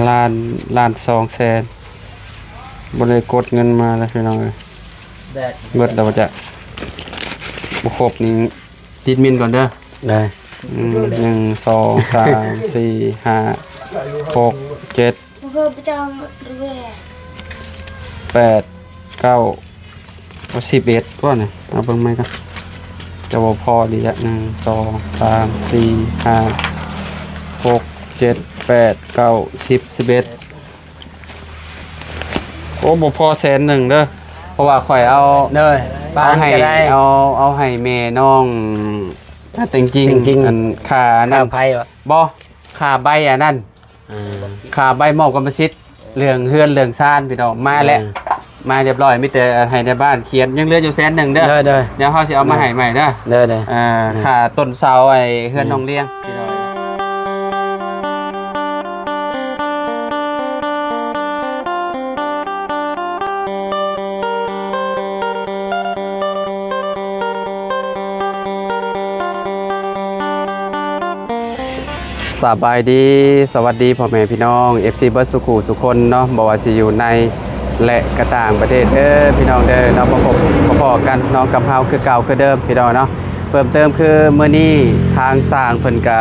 ລ້ານ ລ້ານສອງແສນ ບໍ່ໄດ້ກົດເງິນມາແລ້ວພີ່ນ້ອງເອີຍ. ເບິດແລ້ວບໍ່ຈະ ບໍ່ຄົບນີ້ ຕິດມິນກ່ອນເດີ. ໄດ້ ອືມ ໜຶ່ງ ສອງ ສາມ ສີ່ ຫ້າ ຫົກ ເຈັດ ແປດ ເກົ້າ ເອົາ ສິບເອັດ ກ່ອນນະ. ເອົາເບິ່ງໃໝ່ກ່ອນ ຈະບໍ່ພໍດີລະ. ໜຶ່ງ ສອງ ສາມ ສີ່ ຫ້າ ຫົກ ເຈັດ ແປດ ເກົ້າ ສິບ ສິບເອັດ. ໂອ້ ບໍ່ພໍແສນໜຶ່ງເດີ ເພາະວ່າຂ້ອຍເອົາ ເດີ ປານ ເອົາໃຫ້ ກໍໄດ້ ເອົາ ເອົາໃຫ້ແມ່ນ້ອງເຕັງຈິງ ເຕັງຈິງ ອັນຄ່າອັນນັ້ນ ຄ່າໄຟບໍ່? ບໍ່ ຄ່າໃບອັນນັ້ນ ອ່າ ຄ່າໃບມອບກຳມະສິດ ເລື່ອງເຮືອນເລື່ອງຊານ ພີ່ນ້ອງ ມາແລ້ວ ອ່າ ມາຮຽບຮ້ອຍ ມີແຕ່ໃຫ້ໃນບ້ານຂຽນ ຍັງເຫຼືອຢູ່ແສນໜຶ່ງເດີ. ເດີໆ ດຽວເຮົາຊິເອົາມາໃຫ້ໃໝ່ເດີ. ເດີໆ ອ່າ ອ່າ ຄ່າຕົ້ນເສົາໄອ້ເຮືອນ ອ່າ ນ້ອງລຽງ ພີ່ນ້ອງ. ສະບາຍດີ ສະຫວັດດີພໍ່ແມ່ພີ່ນ້ອງ ເອັຟຊີ ເບິດສູ່ຄູ່ສູ່ຄົນເນາະ ບໍ່ວ່າຊິຢູ່ໃນ ແລະ ກະຕ່າງປະເທດເດີ ພີ່ນ້ອງເດີເນາະ. ມາພົບມາພໍ້ກັນເນາະ ກັບເຮົາຄືເກົ່າຄືເດີມ ພີ່ນ້ອງເນາະ. ເພີ່ມເຕີມຄືມື້ນີ້ທາງຊ່າງເພິ່ນກະ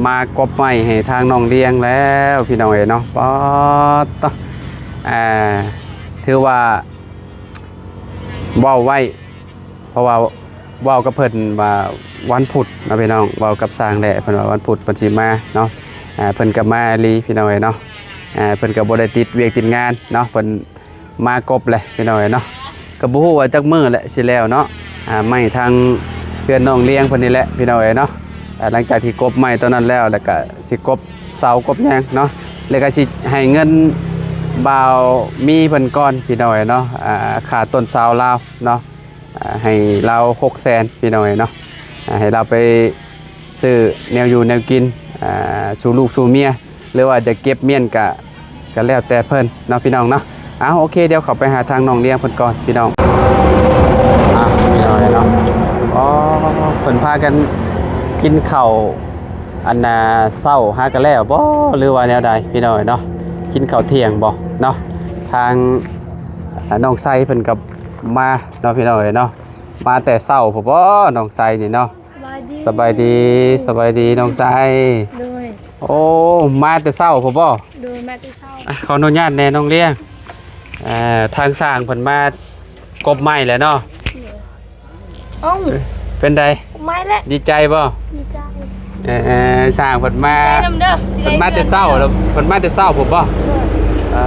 ມາກົບໄມ້ໃຫ້ທາງນ້ອງລຽງແລ້ວ ພີ່ນ້ອງເອີຍເນາະ. ປາດໂທ້ ອ່າ ຖືວ່າເວົ້າໄວ້ ເພາະວ່າເວົ້າກັບເພິ່ນວ່າວັນພຸດເນາະພີ່ນ້ອງ ເວົ້າກັບຊ່າງແຫຼະ ເພິ່ນວ່າວັນພຸດເພິ່ນຊິມາເນາະ. ອ່າ ເພິ່ນກໍມາອີ່ຫຼີພີ່ນ້ອງເອີຍເນາະ. ອ່າ ເພິ່ນກໍບໍ່ໄດ້ຕິດວຽກຕິດງານເນາະ ເພິ່ນມາກົບແຫຼະພີ່ນ້ອງເອີຍເນາະ. ກໍບໍ່ຮູ້ວ່າຈັກມື້ແຫຼະຊິແລ້ວເນາະ. ອ່າ ໄມ້ທາງເຮືອນນ້ອງລຽງເພິ່ນນີ້ແຫຼະພີ່ນ້ອງເອີຍເນາະ. ອ່າ ຫຼັງຈາກທີ່ກົບໄມ້ຕົວນັ້ນແລ້ວ ແລ້ວກໍຊິກົບເສົາກົບຫຍັງເນາະ ແລ້ວກໍຊິໃຫ້ເງິນບ່າວມີເພິ່ນກ່ອນພີ່ນ້ອງເອີຍເນາະ. ອ່າ ຄ່າຕົ້ນເສົາລາວເນາະ ອ່າ ໃຫ້ລາວຫົກແສນພີ່ນ້ອງເອີຍເນາະ. ອ່າ ໃຫ້ລາວໄປຊື້ແນວຢູ່ແນວກິນ ອ່າ ສູ່ລູກສູ່ເມຍ ຫຼືວ່າຈະເກັບມ້ຽນກະ ກະແລ້ວແຕ່ເພິ່ນເນາະພີ່ນ້ອງເນາະ. ເອົາ ໂອເຄ ດຽວເຂົ້າໄປຫາທາງນ້ອງລຽງເພິ່ນກ່ອນພີ່ນ້ອງ. ອ່າ ພີ່ນ້ອງເອີຍເນາະ ອໍ ເພິ່ນພາກັນກິນເຂົ້າ ອັນນ່າ ເຊົ້າຫາກະແລ້ວບໍ່ ຫຼືວ່າແນວໃດພີ່ນ້ອງເອີຍເນາະ. ກິນເຂົ້າທ່ຽງບໍ່ເນາະ. ທາງ ອ່າ ນ້ອງໄຊເພິ່ນກໍມາເນາະພີ່ນ້ອງເອີຍເນາະ. ມາແຕ່ເຊົ້າພຸ້ນບໍ່ ນ້ອງໄຊນີ້ເນາະ. ສະບາຍດີ ສະບາຍດີ ສະບາຍດີນ້ອງໄຊ. ໂດຍ ໂອ້ ມາແຕ່ເຊົ້າພຸ້ນບໍ່? ໂດຍ ມາແຕ່ເຊົ້າ. ອ່ະ ຂໍອະນຸຍາດແດ່ນ້ອງລຽງ. ເອີ ທາງຊ່າງເພິ່ນມາກົບໄມ້ແລ້ວເນາະ. ໂດຍ ເອົ້າ ເປັນໃດ? ມາແລ້ວ ດີໃຈບໍ່? ດີໃຈ. ເອີ ຊ່າງເພິ່ນມາ ດີໃຈນຳເດີ ເພິ່ນມາແຕ່ເຊົ້າແລ້ວ ເພິ່ນມາແຕ່ເຊົ້າພຸ້ນບໍ່? ເອີ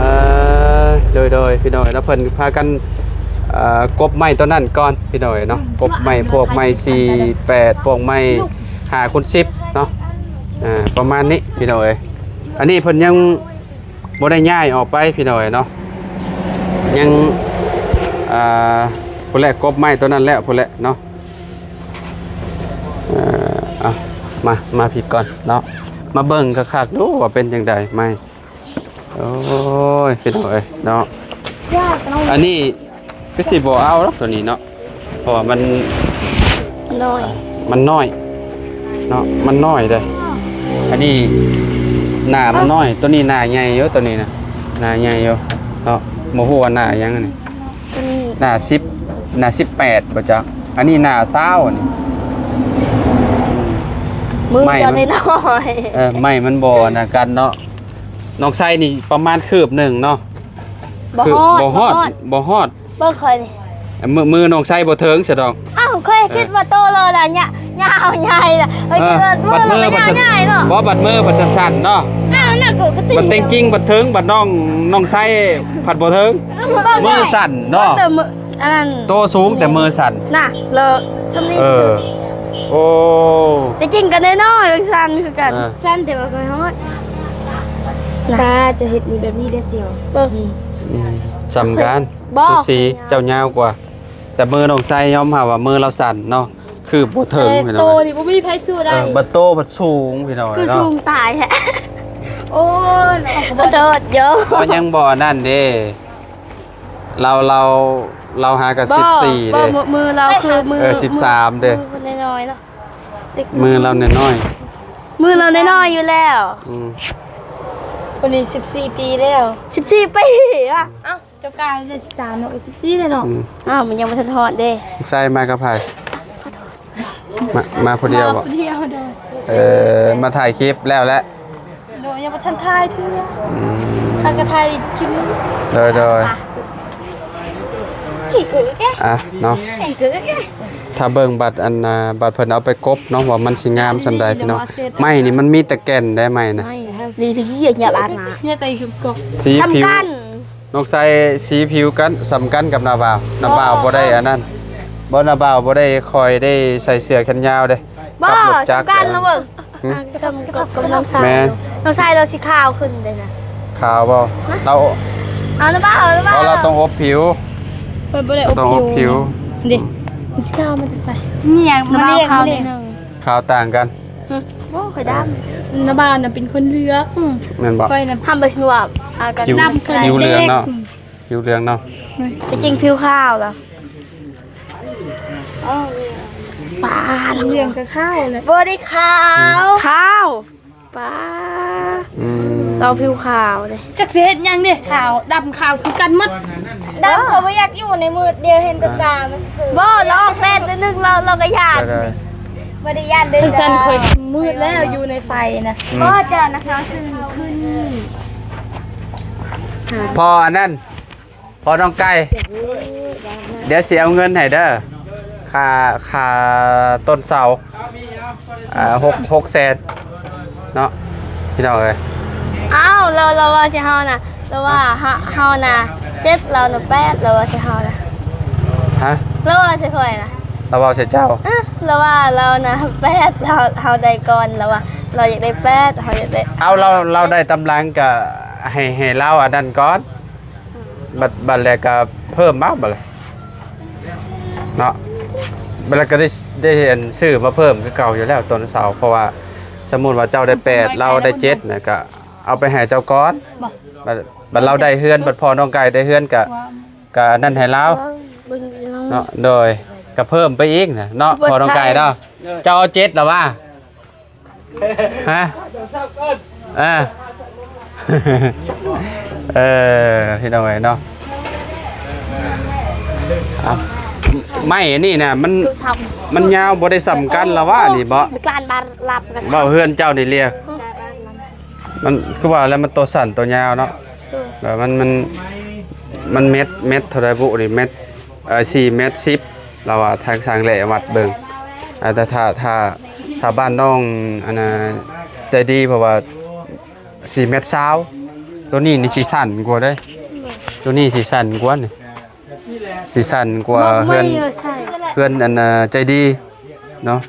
ໂດຍ ໂດຍ ພີ່ນ້ອງເອີຍເນາະ. ເພິ່ນພາກັນ ເອີ ກົບໄມ້ຕົວນັ້ນກ່ອນພີ່ນ້ອງເອີຍເນາະ. ກົບໄມ້ ພວກໄມ້ສີ່ແປດ ພວກໄມ້ຫ້າຄູນສິບເນາະ. ອ່າ ປະມານນີ້ພີ່ນ້ອງເອີຍ. ອັນນີ້ເພິ່ນຍັງ ບໍ່ໄດ້ຍ້າຍອອກໄປພີ່ນ້ອງເອີຍເນາະ. ຍັງ ອ່າ ພຸ້ນແຫຼະ ກົບໄມ້ຕົວນັ້ນແລ້ວພຸ້ນແຫຼະເນາະ. ເອີ ເອົາ ມາ ມາພີ້ກ່ອນເນາະ. ມາເບິ່ງຄັກໆດູວ່າເປັນຈັ່ງໃດໄມ້. ໂອ້ຍ ພີ່ນ້ອງເອີຍເນາະ. ອັນນີ້ ຄືຊິບໍ່ເອົາດອກຕົວນີ້ເນາະ ເພາະວ່າມັນ ນ້ອຍ ມັນນ້ອຍເນາະ ມັນນ້ອຍເດ້. ອັນນີ້ໜ້າມັນນ້ອຍ ຕົວນີ້ໜ້າໃຫຍ່ຢູ່ ຕົວນີ້ນະ ໜ້າໃຫຍ່ຢູ່ເນາະ. ບໍ່ຮູ້ວ່າໜ້າຫຍັງອັນນີ້ ຕົວນີ້ໜ້າສິບ ໜ້າສິບແປດບໍ່ຈັກ. ອັນນີ້ໜ້າຊາວ ອັນນີ້ ມື ໄມ້ ຈະ ມັນ ນ້ອຍໆ ເອີ ໄມ້ມັນບໍ່ອັນນັ້ນກັນເນາະ. ນ້ອງໄຊນີ້ປະມານຄືບໜຶ່ງເນາະ. ບໍ່ຮອດ ຄືບ ບໍ່ຮອດ ບໍ່ຮອດ ບໍ່ຮອດ. ເບິ່ງຂ້ອຍນີ້ ມື ມືນ້ອງໄຊບໍ່ເຖິງຊະດອກ. ອ້າວ ຂ້ອຍ ເອີ ຄິດວ່າໂຕລາວນະ ຍາ ຍາວໃຫຍ່ລະ ຂ້ອຍ ເອີ ຄິດວ່າມື ບັດມື ລາວ ມັນ ຍາວ ຍາວໃຫຍ່ເນາະ. ບໍ່ ບັດມືບັດສັ້ນໆເນາະ. ອ້າວ ນັ້ນກໍ ກໍຕິ ບັດເຕັງຈິງບັດເຖິງ ບັດນ້ອງ ນ້ອງໄຊພັດບໍ່ເຖິງ. ເອີ ມືສັ້ນເນາະ ແຕ່ມື ອັນນັ້ນ ໂຕສູງແຕ່ມືສັ້ນນະ ແລ້ວສ່ຳນີ້. ເອີ ໂອ້ ແຕ່ຈິງກໍນ້ອຍໆ ເບິ່ງສັ້ນຄືກັນ. ເອີ ສັ້ນແຕ່ວ່າຂ້ອຍຮອດ. ຕາຈະເຮັດນີ້ແບບນີ້ໄດ້ສຽວ ເບິ່ງ ນີ້ ອືມ ສ່ຳກັນ ບໍ່ ສູສີ ເຈົ້າຍາວກວ່າ. ແຕ່ມືນ້ອງໄຊຍອມຮັບວ່າມືລາວສັ້ນເນາະ ຄືບໍ່ເຖິງ. ເອີ ພີ່ນ້ອງ ໂຕນີ້ບໍ່ມີໃຜສູ້ໄດ້. ເອີ ບັດໂຕບັດສູງພີ່ນ້ອງ ຄືເນາະ ສູງຕາຍແທ້. ໂອ້ຍ ຂໍໂທດເດີ ເພາະຍັງບໍ່ອັນນັ້ນເດ້. ລາວ ລາວ ລາວຫາກະ ບໍ່ ສິບສີ່ ບໍ່ ເດ້ ມື ມືລາວຄືມື ເອີ ສິບສາມ ເດ້ ມືຄົນນ້ອຍໆເນາະ. ເດັກ ມືລາວນ້ອຍໆ ມືລາວນ້ອຍໆຢູ່ແລ້ວ. ອືມ ຄົນນີ້ສິບສີ່ປີແລ້ວ. ສິບສີ່ປີວະ? ເອົ້າ ເຈົ້າກາຍໄດ້ສິບສາມເນາະ ສິບສີ່ແລ້ວເນາະ. ອືມ ອ້າວ ມັນຍັງບໍ່ທັນຮອດເດ້. ລູກຊາຍມາກັບໃຜ? ມາ ມາຜູ້ດຽວບໍ? ມາຜູ້ດຽວໂດຍ. ເອີ ມາຖ່າຍຄລິບແລ້ວແຫຼະ. ໂດຍ ຍັງບໍ່ທັນຖ່າຍເທື່ອ. ອືມ ຫາກະຖ່າຍຄລິບ. ໂດຍ ໂດຍ. ອະ ເນາະ ຖ້າເບິ່ງບັດອັນນ່າ ບັດເພິ່ນເອົາໄປກົບເນາະ ວ່າມັນຊິງາມສ່ຳໃດພີ່ນ້ອງ. ໄມ້ນີ້ມັນມີແຕ່ແກ່ນໄດ໋ ໄມ້ນະ. ສີຜິວ ນ້ອງໄຊສີຜິວກັນ ສ່ຳກັນກັບນ້າບ່າວ. ນ້າບ່າວບໍ່ໄດ້ອັນນັ້ນ ບໍ່ ນ້າບ່າວບໍ່ໄດ້ຄ່ອຍໄດ້ໃສ່ເສື້ອແຂນຍາວເດ້. ບໍ່ ກັບລົດຈັກ ສ່ຳກັນນະເບິ່ງ. ຫຶ? ອ່າ ສ່ຳກັບ ກັບນ້ອງຊາຍ. ແມ່ນ ນ້ອງຊາຍລາວຊິຂາວຂຶ້ນເດ້ນະ. ຂາວບໍ່? ລາວ ເອົານະ ເອົານະ ເອົານະ ເພາະລາວຕ້ອງອົບຜິວ. ຂ້ອຍບໍ່ໄດ້ອົບຜິວ. ຕ້ອງອົບຜິວເດ້. ມັນຊິຂາວມາແຕ່ໃສ? ນີ້ຫຍັງ ມາລຽກ ຂາວ ມາລຽກ ໜຶ່ງ ຂາວຕ່າງກັນ. ຫຶ? ບໍ່ ຂ້ອຍດຳ. ນ້າບ່າວນະເປັນຄົນເລືອກ. ແມ່ນບໍ່? ຂ້ອຍນະ ຫ້າມໄປສະໜວມ ອ່າ ກັນ ຜິວ ດຳ ຜິວເຫຼືອງເນາະ. ຜິວເຫຼືອງເນາະ. ແທ້ຈິງຜິວຂາວລະ. ປ້າ ເຫຼືອງກະຂາວແຫຼະ. ບໍ່ໄດ້ຂາວ ຂາວ. ປ້າ ອືມ ລາວຜິວຂາວເດ້. ຈັກຊິເຮັດຫຍັງເດ້ ຂາວດຳຂາວຄືກັນໝົດ. ດຳ ເຂົາບໍ່ຢາກຢູ່ໃນມືດດຽວ ເຫັນແຕ່ຕາມັນຊື່ໆ. ບໍ່ ລາວອອກແດດໜ້ອຍໜຶ່ງ ລາວ ລາວກະຢ້ານ. ບໍ່ໄດ້ຢ້ານເດ້. ຄັນຊັ້ນຂ້ອຍມືດແລ້ວ ຢູ່ໃນໄຟນະ. ອືມ ບໍ່ ເຈົ້ານະ ຂາວຊື່ຂຶ້ນ. ພໍອັນນັ້ນ ພໍນ້ອງໄກ່ ດຽວຊິເອົາເງິນໃຫ້ເດີ ຄ່າ ຄ່າຕົ້ນເສົາ ອ່າ ຫົກ ຫົກແສນເນາະ ພີ່ນ້ອງເອີຍ. ອ້າວ ລາວ ລາວວ່າຊິເຮົານະ ລາວວ່າເຮົານະເຈັດ ລາວນະແປດ ລາວວ່າຊິເຮົານະ. ຮະ? ລາວວ່າຊິຂ້ອຍນະ. ລາວເວົ້າໃສ່ເຈົ້າ. ເອີ ລາວວ່າລາວນະແປດ ລາວ ເຮົາໄດ້ກ່ອນ ລາວວ່າລາວຢາກໄດ້ແປດ ເຮົາຢາກໄດ້. ເອົາ ລາວ ລາວໄດ້ຕຳຫຼັງກະໃຫ້ ໃຫ້ລາວອັນນັ້ນກ່ອນ. ບັດ ບັດແລ້ວກະເພີ່ມເອົາ ບັດແລ້ວເນາະ. ບັດແລ້ວກະໄດ້ ໄດ້ອັນຊື້ມາເພີ່ມຄືເກົ່າຢູ່ແລ້ວຕົ້ນເສົາ ເພາະວ່າສົມມຸດວ່າເຈົ້າໄດ້ແປດ ລາວໄດ້ເຈັດນະ ກະເອົາໄປໃຫ້ເຈົ້າກ່ອນ. ບັດ ບັດລາວໄດ້ເຮືອນ ບັດພໍ່ນ້ອງໄກ່ໄດ້ເຮືອນ ກະ ກະອັນນັ້ນໃຫ້ລາວເນາະ. ໂດຍ ກະເພີ່ມໄປອີກນະເນາະ ພໍ່ນ້ອງໄກ່ເນາະ. ເຈົ້າເອົາເຈັດລະຫວາ? ຮະ? ອ່າ ເອີ ພີ່ນ້ອງເອີຍເນາະ. ອ່ະ ໄມ້ອັນນີ້ນະ ມັນ ມັນຍາວບໍ່ໄດ້ສ່ຳກັນລະຫວານີ້ບໍ? ເວົ້າເຮືອນເຈົ້ານີ້ເລຍ. ມັນຄືວ່າແລ້ວ ມັນໂຕສັ້ນໂຕຍາວເນາະ. ແບບມັນ ມັນ ມັນແມັດ ແມັດເທົ່າໃດບຸນີ້? ແມັດ ເອີ ສີ່ແມັດສິບ ລາວວ່າ ທາງຊ່າງແຫຼວັດເບິ່ງ. ອ່າ ແຕ່ຖ້າ ຖ້າ ຖ້າບ້ານນ້ອງອັນນ່າໃຈດີ ເພາະວ່າສີ່ແມັດຊາວ. ໂຕນີ້ນີ້ຊິສັ້ນກວ່າເດ້ ໂຕນີ້ຊິສັ້ນກວ່ານີ້ ຊິສັ້ນກວ່າເຮືອນ ເຮືອນອັນນ່າໃຈດີເນາະ.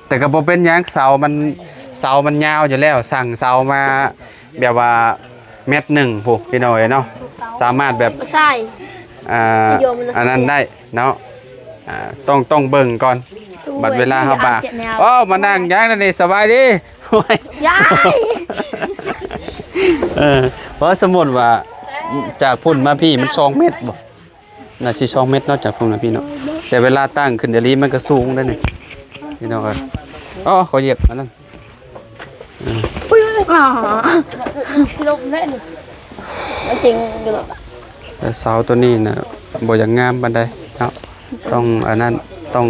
ແຕ່ກໍບໍ່ເປັນຫຍັງ ເສົາມັນ ເສົາມັນຍາວຢູ່ແລ້ວ ສັ່ງເສົາມາແບບວ່າແມັດໜຶ່ງພຸ້ນ ພີ່ນ້ອງເອີຍເນາະ. ສາມາດແບບ ອ່າ ອັນນັ້ນໄດ້ເນາະ. ອ່າ ຕ້ອງ ຕ້ອງເບິ່ງກ່ອນ ບັດເວລາເຮົາມາ. ໂອ້ ມານັ່ງຫຍັງນະນີ້? ສະບາຍດີ. ໂອ້ຍ ຍາຍ ເອີ ເພາະສົມມຸດວ່າຈາກພຸ້ນມາພີ້ມັນສອງແມັດບໍ? ໜ້າຊິສອງແມັດເນາະ ຈາກພຸ້ນມາພີ້ເນາະ. ແຕ່ເວລາຕັ້ງຂຶ້ນອີ່ຫຼີມັນກໍສູງເດ້ນີ້ ພີ່ນ້ອງເອີຍ. ອໍ ຂໍຢຽບອັນນັ້ນ. ອືມ ອຸ້ຍ ອາ ຊິລົມແລ້ວນີ້ ມັນຈິງຢູ່. ແຕ່ເສົາໂຕນີ້ນະບໍ່ຢາກງາມປານໃດເນາະ. ຕ້ອງອັນນັ້ນ ຕ້ອງ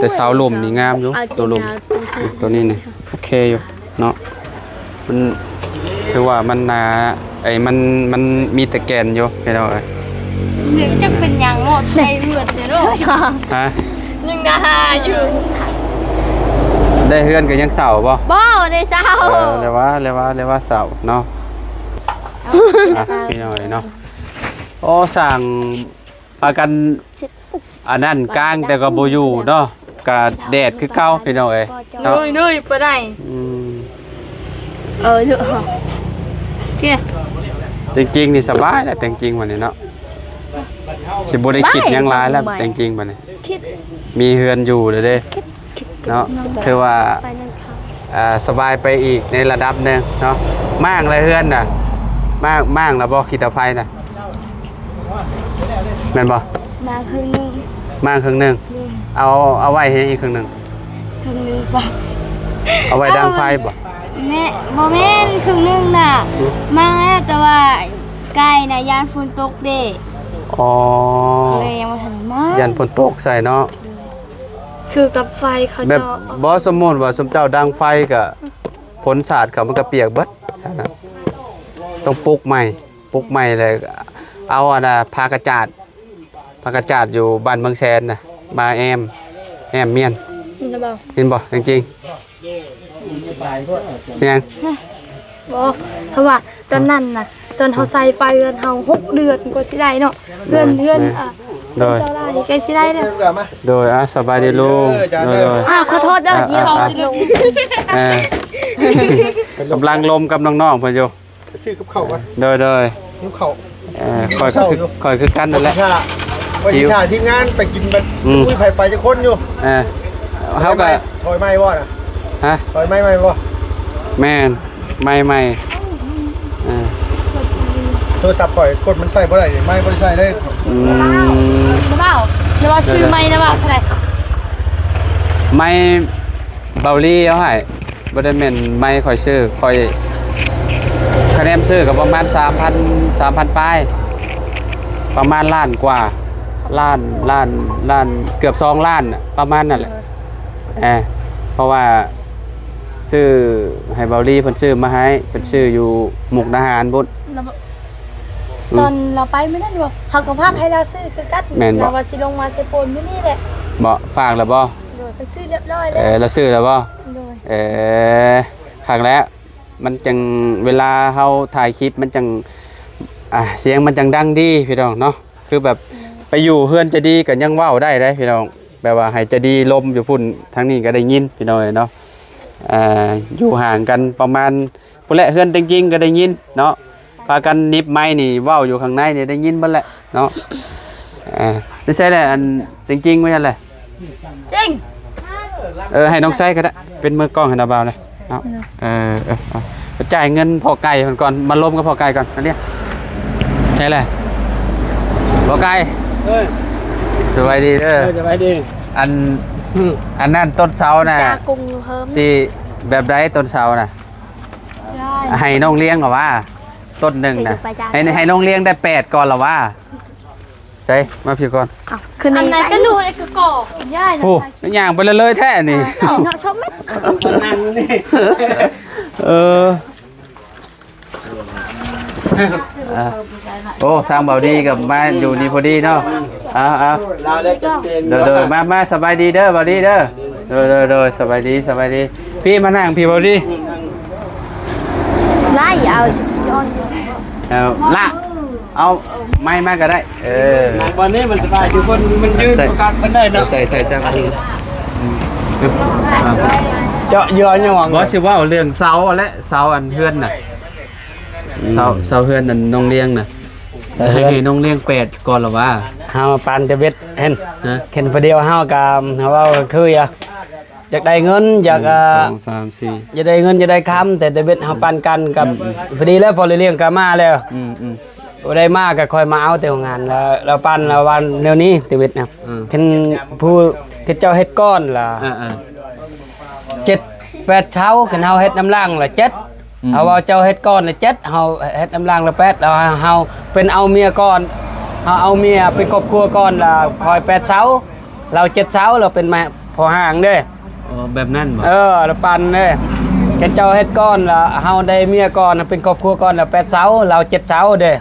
ແຕ່ເສົາລຸ່ມນີ້ງາມຢູ່ ໂຕລຸ່ມ ໂຕນີ້ນີ້ໂອເຄຢູ່ເນາະ. ມັນຖືວ່າມັນໜາ ໄອ້ມັນ ມັນມີແຕ່ແກ່ນຢູ່ ພີ່ນ້ອງເອີຍ. ຍັງຈັກເປັນຫຍັງເນາະ ໃສ່ເໝືອດເດ້ເນາະ. ຮະ? ຍັງໜາຢູ່. ໄດ້ເຮືອນກໍຍັງເຊົ່າບໍ່? ບໍ່ໄດ້ເຊົ່າ. ເອີ ແລ້ວວ່າ ແລ້ວວ່າ ແລ້ວວ່າເຊົ່າເນາະ. ອ່ະ ພີ່ນ້ອງເອີຍເນາະ. ໂອ້ ສ້າງ ພາກັນອັນນັ້ນກາງແຕ່ກໍບໍ່ຢູ່ເນາະ ກະແດດຄືເກົ່າພີ່ນ້ອງເອີຍເນາະ. ເອີຍ ບໍ່ໄດ້ ອືມ ເອີ ເນາະ. ແທ້ຈິງນີ້ສະບາຍແຫຼະ ແທ້ຈິງບັດນີ້ເນາະ ຊິບໍ່ໄດ້ຄິດຫຍັງຫຼາຍແລ້ວ ແທ້ຈິງບັດນີ້ ມີເຮືອນຢູ່ແລ້ວເດ້. ເນາະ ຖືວ່າ ອ່າ ສະບາຍໄປອີກໃນລະດັບໜຶ່ງເນາະ. ມ້າງລະເຮືອນນະ ມ້າງ ມ້າງລະບໍ່ ຂີ້ຕະໄພນະ ແມ່ນບໍ່? ມ້າງເຄິ່ງໜຶ່ງ ມ້າງເຄິ່ງໜຶ່ງ. ເອົາ ເອົາໄວ້ໃຫ້ອີກເຄິ່ງໜຶ່ງ ເຄິ່ງໜຶ່ງ ເອົາໄວ້ດັງໄຟບໍ່? ແມ່ ບໍ່ແມ່ນ ເຄິ່ງໜຶ່ງນະ ອືມ ມາແລ້ວ ແຕ່ວ່າໄກ່ນະຢ້ານຝົນຕົກເດ້. ອໍ ເລີຍຍັງບໍ່ທັນມາ ຢ້ານຝົນຕົກໃສ່ເນາະ. ຄືກັບໄຟເຂົາ ແບບ ເຈົ້າ ບໍ່ ສົມມຸດວ່າຊຸມເຈົ້າດັງໄຟກະ ຝົນສາດເຂົ້າມັນກະປຽກເບິດ. ຕ້ອງປຸກໃໝ່ ປຸກໃໝ່ແລ້ວເອົາອັນນ່າ ຜ້າກະຈາດ ຜັກກະຈາດຢູ່ບ້ານເມືອງແຊນນະ ມາແອ້ມ ແອ້ມມ້ຽນ ເຫັນບໍ່? ເຫັນບໍ່? ຈິງໆ ເປັນຫຍັງ? ບໍ່ ເພາະວ່າຕອນນັ້ນນະ ຕອນເຮົາໃສ່ໄຟເຮືອນເຮົາຫົກເດືອນກວ່າຊິໄດ້ເນາະ ເຮືອນ ແມ່ນ ເຮືອນ ແມ່ນ ອ່າ ໂດຍ ເຈົ້າຫຼາຍໃກ້ຊິໄດ້ແລ້ວ. ໂດຍ ອ່າ ສະບາຍດີລຸງ ເອີ ເຈົ້າ ໂດຍ ໂດຍ ອ່າ ຂໍໂທດເດີ ອ່າ ທີ່ເຮົາ ອ່າ ຈະລົງ ເອີ ກຳລັງລົມກັບນ້ອງໆເພິ່ນຢູ່. ໄປຊື້ກັບເຂົ້າກ່ອນ ໂດຍໆ ຫິວເຂົ້າ ເອີ ຂ້ອຍກໍຄື ຂ້ອຍຄືກັນນັ້ນແຫຼະ ຂ້ອຍຊິຖ້າ ຂ້ອຍຊິຖ້າທີມງານໄປກິນບັດ ອືມ ບໍ່ມີໃຜໄປຈັກຄົນຢູ່. ເອີ ເຮົາກໍ ຖອຍໄມ້ບໍ່ນະ? ຮະ? ຖອຍໄມ້ໃໝ່ບໍ່? ແມ່ນ ໄມ້ໃໝ່ ເອີ ໂທລະສັບຂ້ອຍກົດມັນໃຊ້ບໍ່ໄດ້ ໄມ້ບໍ່ໄດ້ໃຊ້ເດ້. ອືມ ນະບ່າວ ນະບ່າວ ຊື້ໄມ້ນະບ່າວເທົ່າໃດ? ໄມ້ເບົາລີເອົາໃຫ້. ບໍ່ໄດ້ແມ່ນໄມ້ຂ້ອຍຊື້ ຂ້ອຍຄະແນນຊື້ກໍປະມານສາມພັນ ສາມພັນປາຍ ປະມານລ້ານກວ່າ ລ້ານ ລ້ານ ລ້ານ ເກືອບສອງລ້ານ ປະມານນັ້ນແຫຼະ. ເອີ ເພາະວ່າຊື້ໃຫ້ເບົາລີ ເພິ່ນຊື້ມາໃຫ້ ເພິ່ນຊື້ຢູ່ມຸກດາຫານພຸ້ນ. ແລ້ວ ອືມ ຕອນລາວໄປມື້ນັ້ນບໍ່ ເຮົາກໍຝາກໃຫ້ລາວຊື້ຄືກັນ. ແມ່ນບໍ່? ລາວວ່າຊິລົງມາເຊໂປນມື້ນີ້ແຫຼະ. ບໍ່? ຝາກແລ້ວບໍ່? ໂດຍ ເພິ່ນຊື້ຮຽບຮ້ອຍແລ້ວ. ເອີ ລາວຊື້ແລ້ວບໍ່? ໂດຍ ເອີ ຄັກແລ້ວ ມັນຈັ່ງ ເວລາເຮົາຖ່າຍຄລິບມັນຈັ່ງ ອ່າ ສຽງມັນຈັ່ງດັງດີພີ່ນ້ອງເນາະ. ຄືແບບ ອືມ ໄປຢູ່ເຮືອນໃຈດີກໍຍັງເວົ້າໄດ້ເດ້ພີ່ນ້ອງ ແບບວ່າໃຫ້ໃຈດີລົມຢູ່ພຸ້ນ ທາງນີ້ກໍໄດ້ຍິນພີ່ນ້ອງເອີຍເນາະ. ເອີ ຢູ່ຫ່າງກັນປະມານ ພຸ້ນແຫຼະ ເຮືອນເຕັງຈິງກໍໄດ້ຍິນເນາະ ພາກັນໜິບໄມນີ້ ເວົ້າຢູ່ຂ້າງໃນນີ້ໄດ້ຍິນເບິດແຫຼະເນາະ. ເອີ ໄປໃສແຫຼະ ອັນເຕັງຈິງໄປໃສແຫຼະ? ຈິງ ເອີ ໃຫ້ນ້ອງໄຊກໍໄດ້ ເປັນມືກ້ອງໃຫ້ນ້າບ່າວເລີຍເນາະ. ເອີ ເອີ ເອີ ໄປຈ່າຍເງິນພໍ່ໄກ່ເພິ່ນກ່ອນ ມາລົມກັບພໍ່ໄກ່ກ່ອນ ອັນນີ້ ໃສແຫຼະ ພໍ່ໄກ່? ເອີ ສະບາຍດີເດີ. ເອີ ສະບາຍດີ. ອັນ ອືມ ອັນນັ້ນຕົ້ນເສົານະ ຈາກຸງເພີ່ມ ຊິແບບໃດຕົ້ນເສົານະ? ໃຫ້ນ້ອງລ້ຽງເອົາວ່າ ຕົ້ນໜຶ່ງນະ ໃຫ້ ໃຫ້ນ້ອງລ້ຽງໄດ້ແປດກ່ອນລະວ່າ. ໃສ່ ມາພີ້ກ່ອນ. ເອົ້າ ຄືໃນ ອັນນັ້ນກໍຮູ້ແລ້ວ ຄືກໍຍາຍນະ ໂອ້ ຍ່າງໄປເລີຍໆແທ້ນີ້. ເນາະ ຊົມແມ່ ນັ່ງນີ້ ເອີ ອ່າ ໂອ້ ທາງເບົາດີກໍມາຢູ່ນີ້ພໍດີເນາະ. ເອົາໆ ລາວໄດ້ຈັດເຕັມ ໂດຍໆ ມາ ມາ ສະບາຍດີເດີ ເບົາດີເດີ. ໂດຍໆ ໂດຍ ສະບາຍດີ ສະບາຍດີ. ພີ່ມານັ່ງ ພີ່ເບົາດີ ໄລ່ເອົາ ເອົາລະ ເອົາໄມ້ມາກໍໄດ້. ເອີ ນັ່ງບ່ອນນີ້ມັນສະບາຍ ຢູ່ຄົນມັນຢືນ ໃສ່ ບໍ່ກັກປານໃດເນາະ. ໃສ່ ໃສ່ຈັກອັນ ອືມ ເຈາະເຍື່ອຫຍັງ ບໍ່ ຊິເວົ້າເລື່ອງເສົາຫັ້ນແຫຼະ ເສົາອັນເຮືອນນະ ອືມ ເສົາ ເສົາເຮືອນອັນນ້ອງລ້ຽງນະ ໃຫ້ ໃຫ້ນ້ອງລ້ຽງແປດກ່ອນລະວ່າ. ເຮົາປານຕະເວັດ ເຫັນ ຮະ ເຫັນຜູ້ດຽວເຮົາກໍ ເຮົາເວົ້າກໍຄື ຢາກໄດ້ເງິນ ຢາກ ໜຶ່ງ ສອງ ສາມ ສີ່ ຢາກໄດ້ເງິນ ຢາກໄດ້ຄຳ ແຕ່ຕະເວັດເຮົາປັນກັນກັບ ອືມໆ ພໍດີແລ້ວ ພໍ່ເລີຍລ້ຽງກໍມາແລ້ວ ອືມໆ ບໍ່ໄດ້ມາກໍຄ່ອຍມາເອົາແຕ່ໂຮງງານ ແລ້ວ ແລ້ວປັນ ແລ້ວວ່າແນວນີ້ຕະເວັດນະ ເອີ ຄັນຜູ້ ຄັນເຈົ້າເຮັດກ່ອນລະ ເອີໆ ເຈັດແປດເສົາ ຄັນເຮົາເຮັດນຳຫຼັງລະເຈັດ ອືມ ເຮົາເວົ້າເຈົ້າເຮັດກ່ອນລະເຈັດ ເຮົາເຮັດນຳຫຼັງລະແປດ ແລ້ວເຮົາເປັນເອົາເມຍກ່ອນ ເຮົາເອົາເມຍເປັນຄອບຄົວກ່ອນລະຄ່ອຍແປດເສົາ ລາວເຈັດເສົາ ລາວເປັນແມ່ພໍ່ຫ້າງເດ້. ອໍ ແບບນັ້ນບໍ? ເອີ ລະປັນເດ້ ຄັນເຈົ້າເຮັດກ່ອນລະ ເຮົາໄດ້ເມຍກ່ອນ ເປັນຄອບຄົວກ່ອນລະແປດເສົາ ລາວເຈັດເສົາເດ້.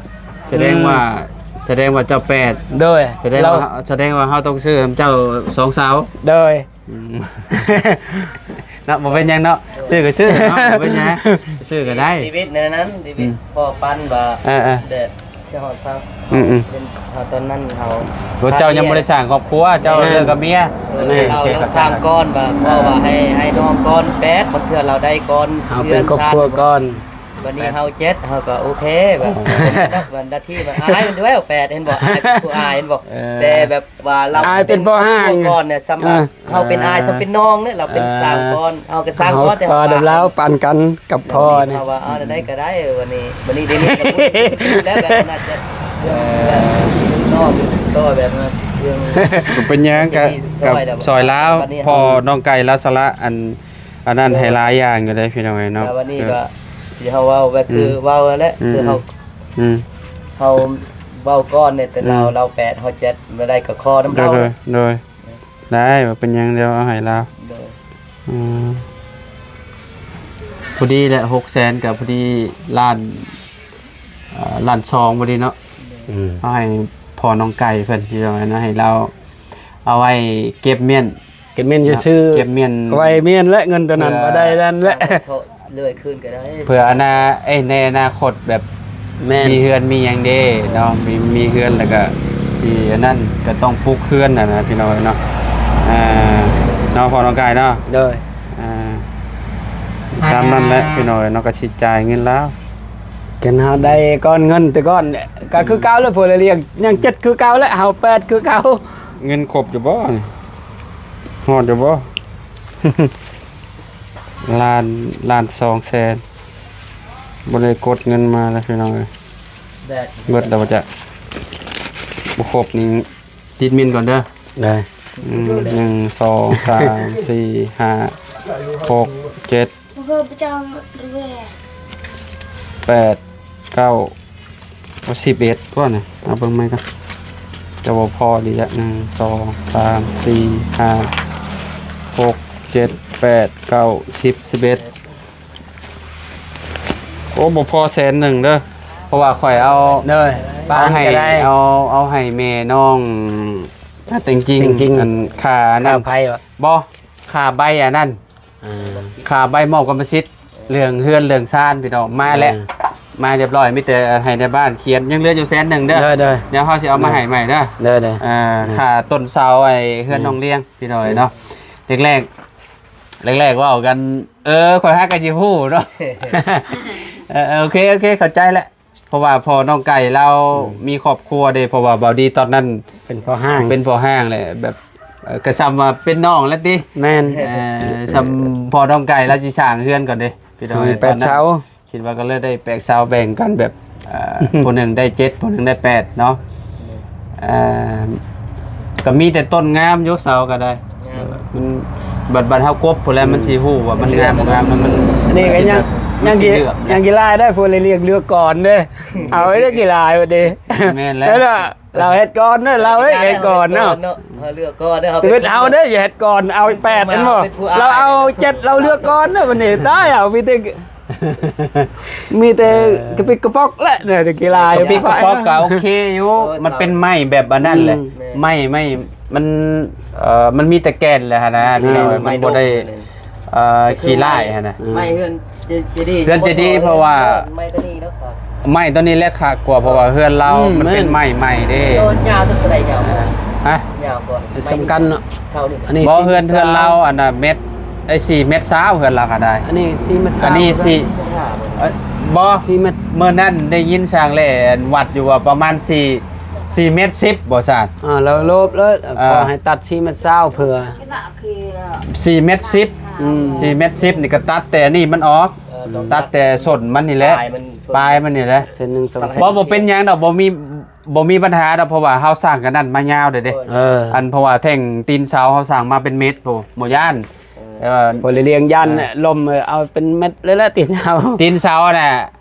ສະແດງວ່າ ອືມ ສະແດງວ່າເຈົ້າແປດ ໂດຍ ສະແດງວ່າ ລາວ ສະແດງວ່າເຮົາຕ້ອງຊື້ນຳເຈົ້າສອງເສົາ ໂດຍ. ອືມ ເນາະ ບໍ່ເປັນຫຍັງເນາະ ຊື້ກໍຊື້ເນາະ ບໍ່ເປັນຫຍັງ ຊື້ກໍໄດ້ ຊີວິດແນວນັ້ນ ຊີວິດ ອືມ ພໍ່ປັນວ່າ ເອີໆ ແບບຊິຮອດຊາວ ອືມໆ ເປັນ ເຮົາຕອນນັ້ນເຮົາ ໂອ້ ເຈົ້າຍັງບໍ່ໄດ້ສ້າງຄອບຄົວ ເຈົ້າ ແມ່ນ ເລີກກັບເມຍ ເອີ ແມ່ນ ເຮົາຕ້ອງສ້າງກ່ອນ ວ່າ ເພາະວ່າໃຫ້ ໃຫ້ນ້ອງກ່ອນແປດ ບາງເທື່ອລາວໄດ້ກ່ອນ ເຮົາເປັນຄອບຄົວກ່ອນ ບາດນີ້ເຮົາເຈັດ ເຮົາກໍໂອເຄ ແບບ ເອີ ເປັນບັນດາທີ່ວ່າ ອາຍມັນດ້ວຍ ແປດ ເຫັນບໍ່ ອາຍເປັນຜູ້ອາຍ ເຫັນບໍ່ ເອີ ແຕ່ແບບ ວ່າລາວ ອາຍເປັນພໍ່ຫ້າງ ເປັນຄອບຄົວກ່ອນເນຍ ສ່ຳວ່າ ເອີ ເຮົາເປັນອາຍ ເອີ ສ່ຳເປັນນ້ອງເນຍ ລາວເປັນ ເອີ ສ້າງກ່ອນ ເຮົາກໍສ້າງກ່ອນ ເຮົາ ແຕ່ວ່າ ກໍໄດ້ລາວປັນກັນກັບພໍ່ນີ້ ເຮົາວ່າ ເອົາແນວໃດກໍໄດ້ ເອີ ວັນນີ້ ບັດນີ້ເດນີ້ກໍ ແລ້ວແບບນັ້ນນະ ຈະ ເອີ ແບບນ້ອງຊ່ອຍແບບນັ້ນ ເລື່ອງ ບໍ່ເປັນຫຍັງ ກໍ ກໍຊ່ອຍລາວ ບັດນີ້ ພໍ່ນ້ອງໄກ່ລາວສະຫຼະ ອັນ ອັນນັ້ນໃຫ້ຫຼາຍຢ່າງຢູ່ເດ້ພີ່ນ້ອງເອີຍເນາະ. ແລ້ວວັນນີ້ກໍຊິເຮົາເວົ້າແບບຄືເວົ້ານັ້ນແຫຼະ ອືມ ຄືເຮົາ ອືມ ເຮົາເວົ້າກ່ອນເນຍ ແຕ່ລາວ ອືມ ລາວແປດ ເຮົາເຈັດ ບໍ່ໄດ້ກໍຂໍນຳລາວ. ໂດຍ ໂດຍ ໄດ້ ບໍ່ເປັນຫຍັງ ດຽວເອົາໃຫ້ລາວ. ໂດຍ ອືມ ພໍດີແຫຼະ ຫົກແສນ ກໍພໍດີລ້ານ ເອີ ລ້ານສອງພໍດີເນາະ. ອືມ ເອົາໃຫ້ພໍ່ນ້ອງໄກ່ເພິ່ນ ພີ່ນ້ອງເອີຍເນາະ ໃຫ້ລາວເອົາໄວ້ເກັບມ້ຽນ ເກັບມ້ຽນຊື່ໆ ເກັບມ້ຽນ ໄວ້ມ້ຽນແຫຼະ ເງິນຕົວນັ້ນ ເພື່ອ ບໍ່ໄດ້ນັ້ນແຫຼະ ເຮົາກໍເຊາະເລື່ອຍຄືນກໍໄດ້ ເພື່ອອະນາ ເອີຍ ໃນອະນາຄົດແບບ ແມ່ນ ມີເຮືອນມີຫຍັງເດ້ເນາະ ມີ ມີເຮືອນແລ້ວກໍຊິອັນນັ້ນ ກໍຕ້ອງປຸກເຮືອນຫັ້ນນະ ພີ່ນ້ອງເອີຍເນາະ. ອ່າ ເນາະ ພໍ່ນ້ອງກາຍເນາະ. ໂດຍ ອ່າ ຕາມນັ້ນແຫຼະ ພີ່ນ້ອງເອີຍເນາະ ກໍຊິຈ່າຍເງິນລາວ ຄັນເຮົາໄດ້ກ້ອນເງິນແຕ່ກ່ອນ ກໍຄືເກົ່າແຫຼະ ພວກລະລຽງຍັງເຈັດຄືເກົ່າແຫຼະ ເຮົາແປດຄືເກົ່າ. ເງິນຄົບຢູ່ບໍ່ນີ້? ຮອດຢູ່ບໍ່? ລ້ານ ລ້ານສອງແສນ ບໍ່ໄດ້ກົດເງິນມາແລ້ວ ພີ່ນ້ອງເອີຍ. ແດດ ເບິດແລ້ວບໍ່ຈັກ ບໍ່ຄົບນີ້ ຕິດມິນກ່ອນເດີ. ໄດ້ ອືມ ໜຶ່ງ ສອງ ສາມ ສີ່ ຫ້າ ຫົກ ເຈັດ ແປດ ເກົ້າ ສິບເອັດ ຕົວະນະ ເອົາເບິ່ງໃໝ່ກ່ອນ ຈະບໍ່ພໍດີລະ ໜຶ່ງ ສອງ ສາມ ສີ່ ຫ້າ ຫົກ ເຈັດ ແປດ ເກົ້າ ສິບ ສິບເອັດ. ໂອ້ ບໍ່ພໍແສນໜຶ່ງເດີ ເພາະວ່າຂ້ອຍເອົາ ໂດຍ ປານ ເອົາໃຫ້ ກໍໄດ້ ເອົາ ເອົາໃຫ້ແມ່ນ້ອງ ອ່າ ເຕັງຈິງ ເຕັງຈິງ ອັນ ຄ່າອັນນັ້ນ ຄ່າໄຟວະ ບໍ່ ຄ່າໃບອັນນັ້ນ ອ່າ ຄ່າໃບມອບກຳມະສິດ ເລື່ອງເຮືອນເລື່ອງຊານ ພີ່ນ້ອງ ມາແລ້ວ ອ່າ ມາຮຽບຮ້ອຍ ມີແຕ່ໃຫ້ໃນບ້ານຂຽນ ຍັງເຫຼືອຢູ່ແສນໜຶ່ງເດີ ໂດຍ ໂດຍ ດຽວເຮົາຊິເອົາມາໃຫ້ໃໝ່ເດີ ໂດຍ ໂດຍ ອ່າ ອ່າ ຄ່າຕົ້ນເສົາໄອ້ເຮືອນ ອືມ ນ້ອງລຽງ ພີ່ນ້ອງເນາະ ອືມ ແລກໆ ແລກໆ ເວົ້າກັນ ເອີ ຂ້ອຍຫາກໍຊິຮູ້ເນາະ ເອີ ໂອເຄ ໂອເຄ ເຂົ້າໃຈແລ້ວ ເພາະວ່າພໍ່ນ້ອງໄກ່ລາວ ອືມ ມີຄອບຄົວເດ້ ເພາະວ່າເບົາດີຕອນນັ້ນເປັນພໍ່ຫ້າງ ເປັນພໍ່ຫ້າງແຫຼະ ແບບ ເອີ ກໍສ່ຳວ່າເປັນນ້ອງແລ້ວຕິ ແມ່ນ ເອີ ສ່ຳພໍ່ນ້ອງໄກ່ລາວຊິສ້າງເຮືອນກ່ອນເດ້ ພີ່ນ້ອງ ເອີຍ ແປດເສົາ ຕອນນັ້ນ ຄິດວ່າກໍເລີຍໄດ້ແປດເສົາແບ່ງກັນແບບ ເອີ ຜູ້ໜຶ່ງໄດ້ເຈັດ ຜູ້ໜຶ່ງໄດ້ແປດເນາະ ເອີ ກໍມີແຕ່ຕົ້ນງາມຢູ່ ເສົາກໍໄດ້ ງາມ ມັນ ບັດ ບັດເຮົາກົບພຸ້ນແຫຼະ ອືມ ມັນຊິຮູ້ວ່າມັນງາມບໍ່ງາມ ມັນ ອັນນີ້ກໍຍັງ ມັນຊິເລືອກ ຍັງກິລາໄດ້ ພວກລະລຽງເລືອກກ່ອນເດ້ ເອົາໄວ້ໄດ້ກິລາບັດນີ້ ແມ່ນແລ້ວ ລາວເຮັດກ່ອນເດີ ລາວເອີຍ ເຮັດກ່ອນເນາະ ເຮົາເລືອກກ່ອນເດີ ເຮົາເປັນ ເຮົາເດີ ເຮັດກ່ອນ ເອົາແປດ ເຫັນບໍ່ ລາວເອົາເຈັດ ລາວເລືອກກ່ອນເດີ ບັດນີ້ຕາຍ ເຮົາມີແຕ່ ມີແຕ່ ເອີ ກະປິກກະປັອກແຫຼະ ເອີ ກິລາ ກະປິກກະປັອກກໍໂອເຄຢູ່ ເອີ ມັນເປັນໄມ້ແບບອັນນັ້ນແຫຼະ ອືມ ໄມ້ ໄມ້ ມັນ ເອີ ມັນມີແຕ່ແກ່ນແຫຼະຫັ້ນນະ ເອີ ພີ່ນ້ອງ ມັນບໍ່ໄດ້ ເອີ ຂີ້ຮ້າຍຫັ້ນນະ ໄມ້ເຮືອນເຈດີ ເຮືອນເຈດີ ເພາະວ່າ ໄມ້ຕົວນີ້ເນາະ ໄມ້ຕົວນີ້ແຫຼະຄັກກວ່າ ເພາະວ່າເຮືອນລາວ ອືມ ມັນເປັນໄມ້ໃໝ່ເດ້ ໂດຍ ຍາວເທົ່າໃດ ຍາວ ຮະ ຍາວກ່ອນ ສ່ຳກັນເນາະ ອັນນີ້ ບໍ່ ເຮືອນ ເຮືອນລາວ ອັນນ່າ ເມັດ ໄອ້ ສີ່ເມັດຊາວ ເຮືອນລາວກໍໄດ້ ອັນນີ້ສີ່ເມັດຊາວ ອັນນີ້ສີ່ ເອີ ບໍ່ ສີ່ເມັດ ມື້ນັ້ນໄດ້ຍິນຊ່າງແຫຼ້ວັດຢູ່ວ່າປະມານສີ່ ສີ່ເມັດສິບບໍ່ຊາດ ອ່າ ແລ້ວໂລບເລີຍ ອ່າ ຂໍໃຫ້ຕັດສີ່ເມັດຊາວເພື່ອ ສີ່ເມັດສິບ ອືມ ສີ່ເມັດສິບນີ້ກໍຕັດແຕ່ນີ້ມັນອອກ ເອີ ຕ້ອງຕັດແຕ່ສົ້ນມັນນີ້ແຫຼະ ປາຍມັນ ປາຍມັນນີ້ແຫຼະ ເສັ້ນໜຶ່ງສອງເສັ້ນ ບໍ່ ບໍ່ເປັນຫຍັງດອກ ບໍ່ມີ ບໍ່ມີບັນຫາດອກ ເພາະວ່າເຮົາສ້າງກັນນັ້ນມາຍາວເດ້ ເອີ ອັນ ເພາະວ່າແທ່ງຕີນເສົາເຮົາສ້າງມາເປັນເມັດ ໂອ້ ບໍ່ຢ້ານ ເອີ ແຕ່ວ່າ ພໍລະລຽງຢ້ານ ເອີ ລົມ ເອີ ເອົາເປັນເມັດເລີຍແຫຼະ ຕີນເສົາ ຕີນເສົານະ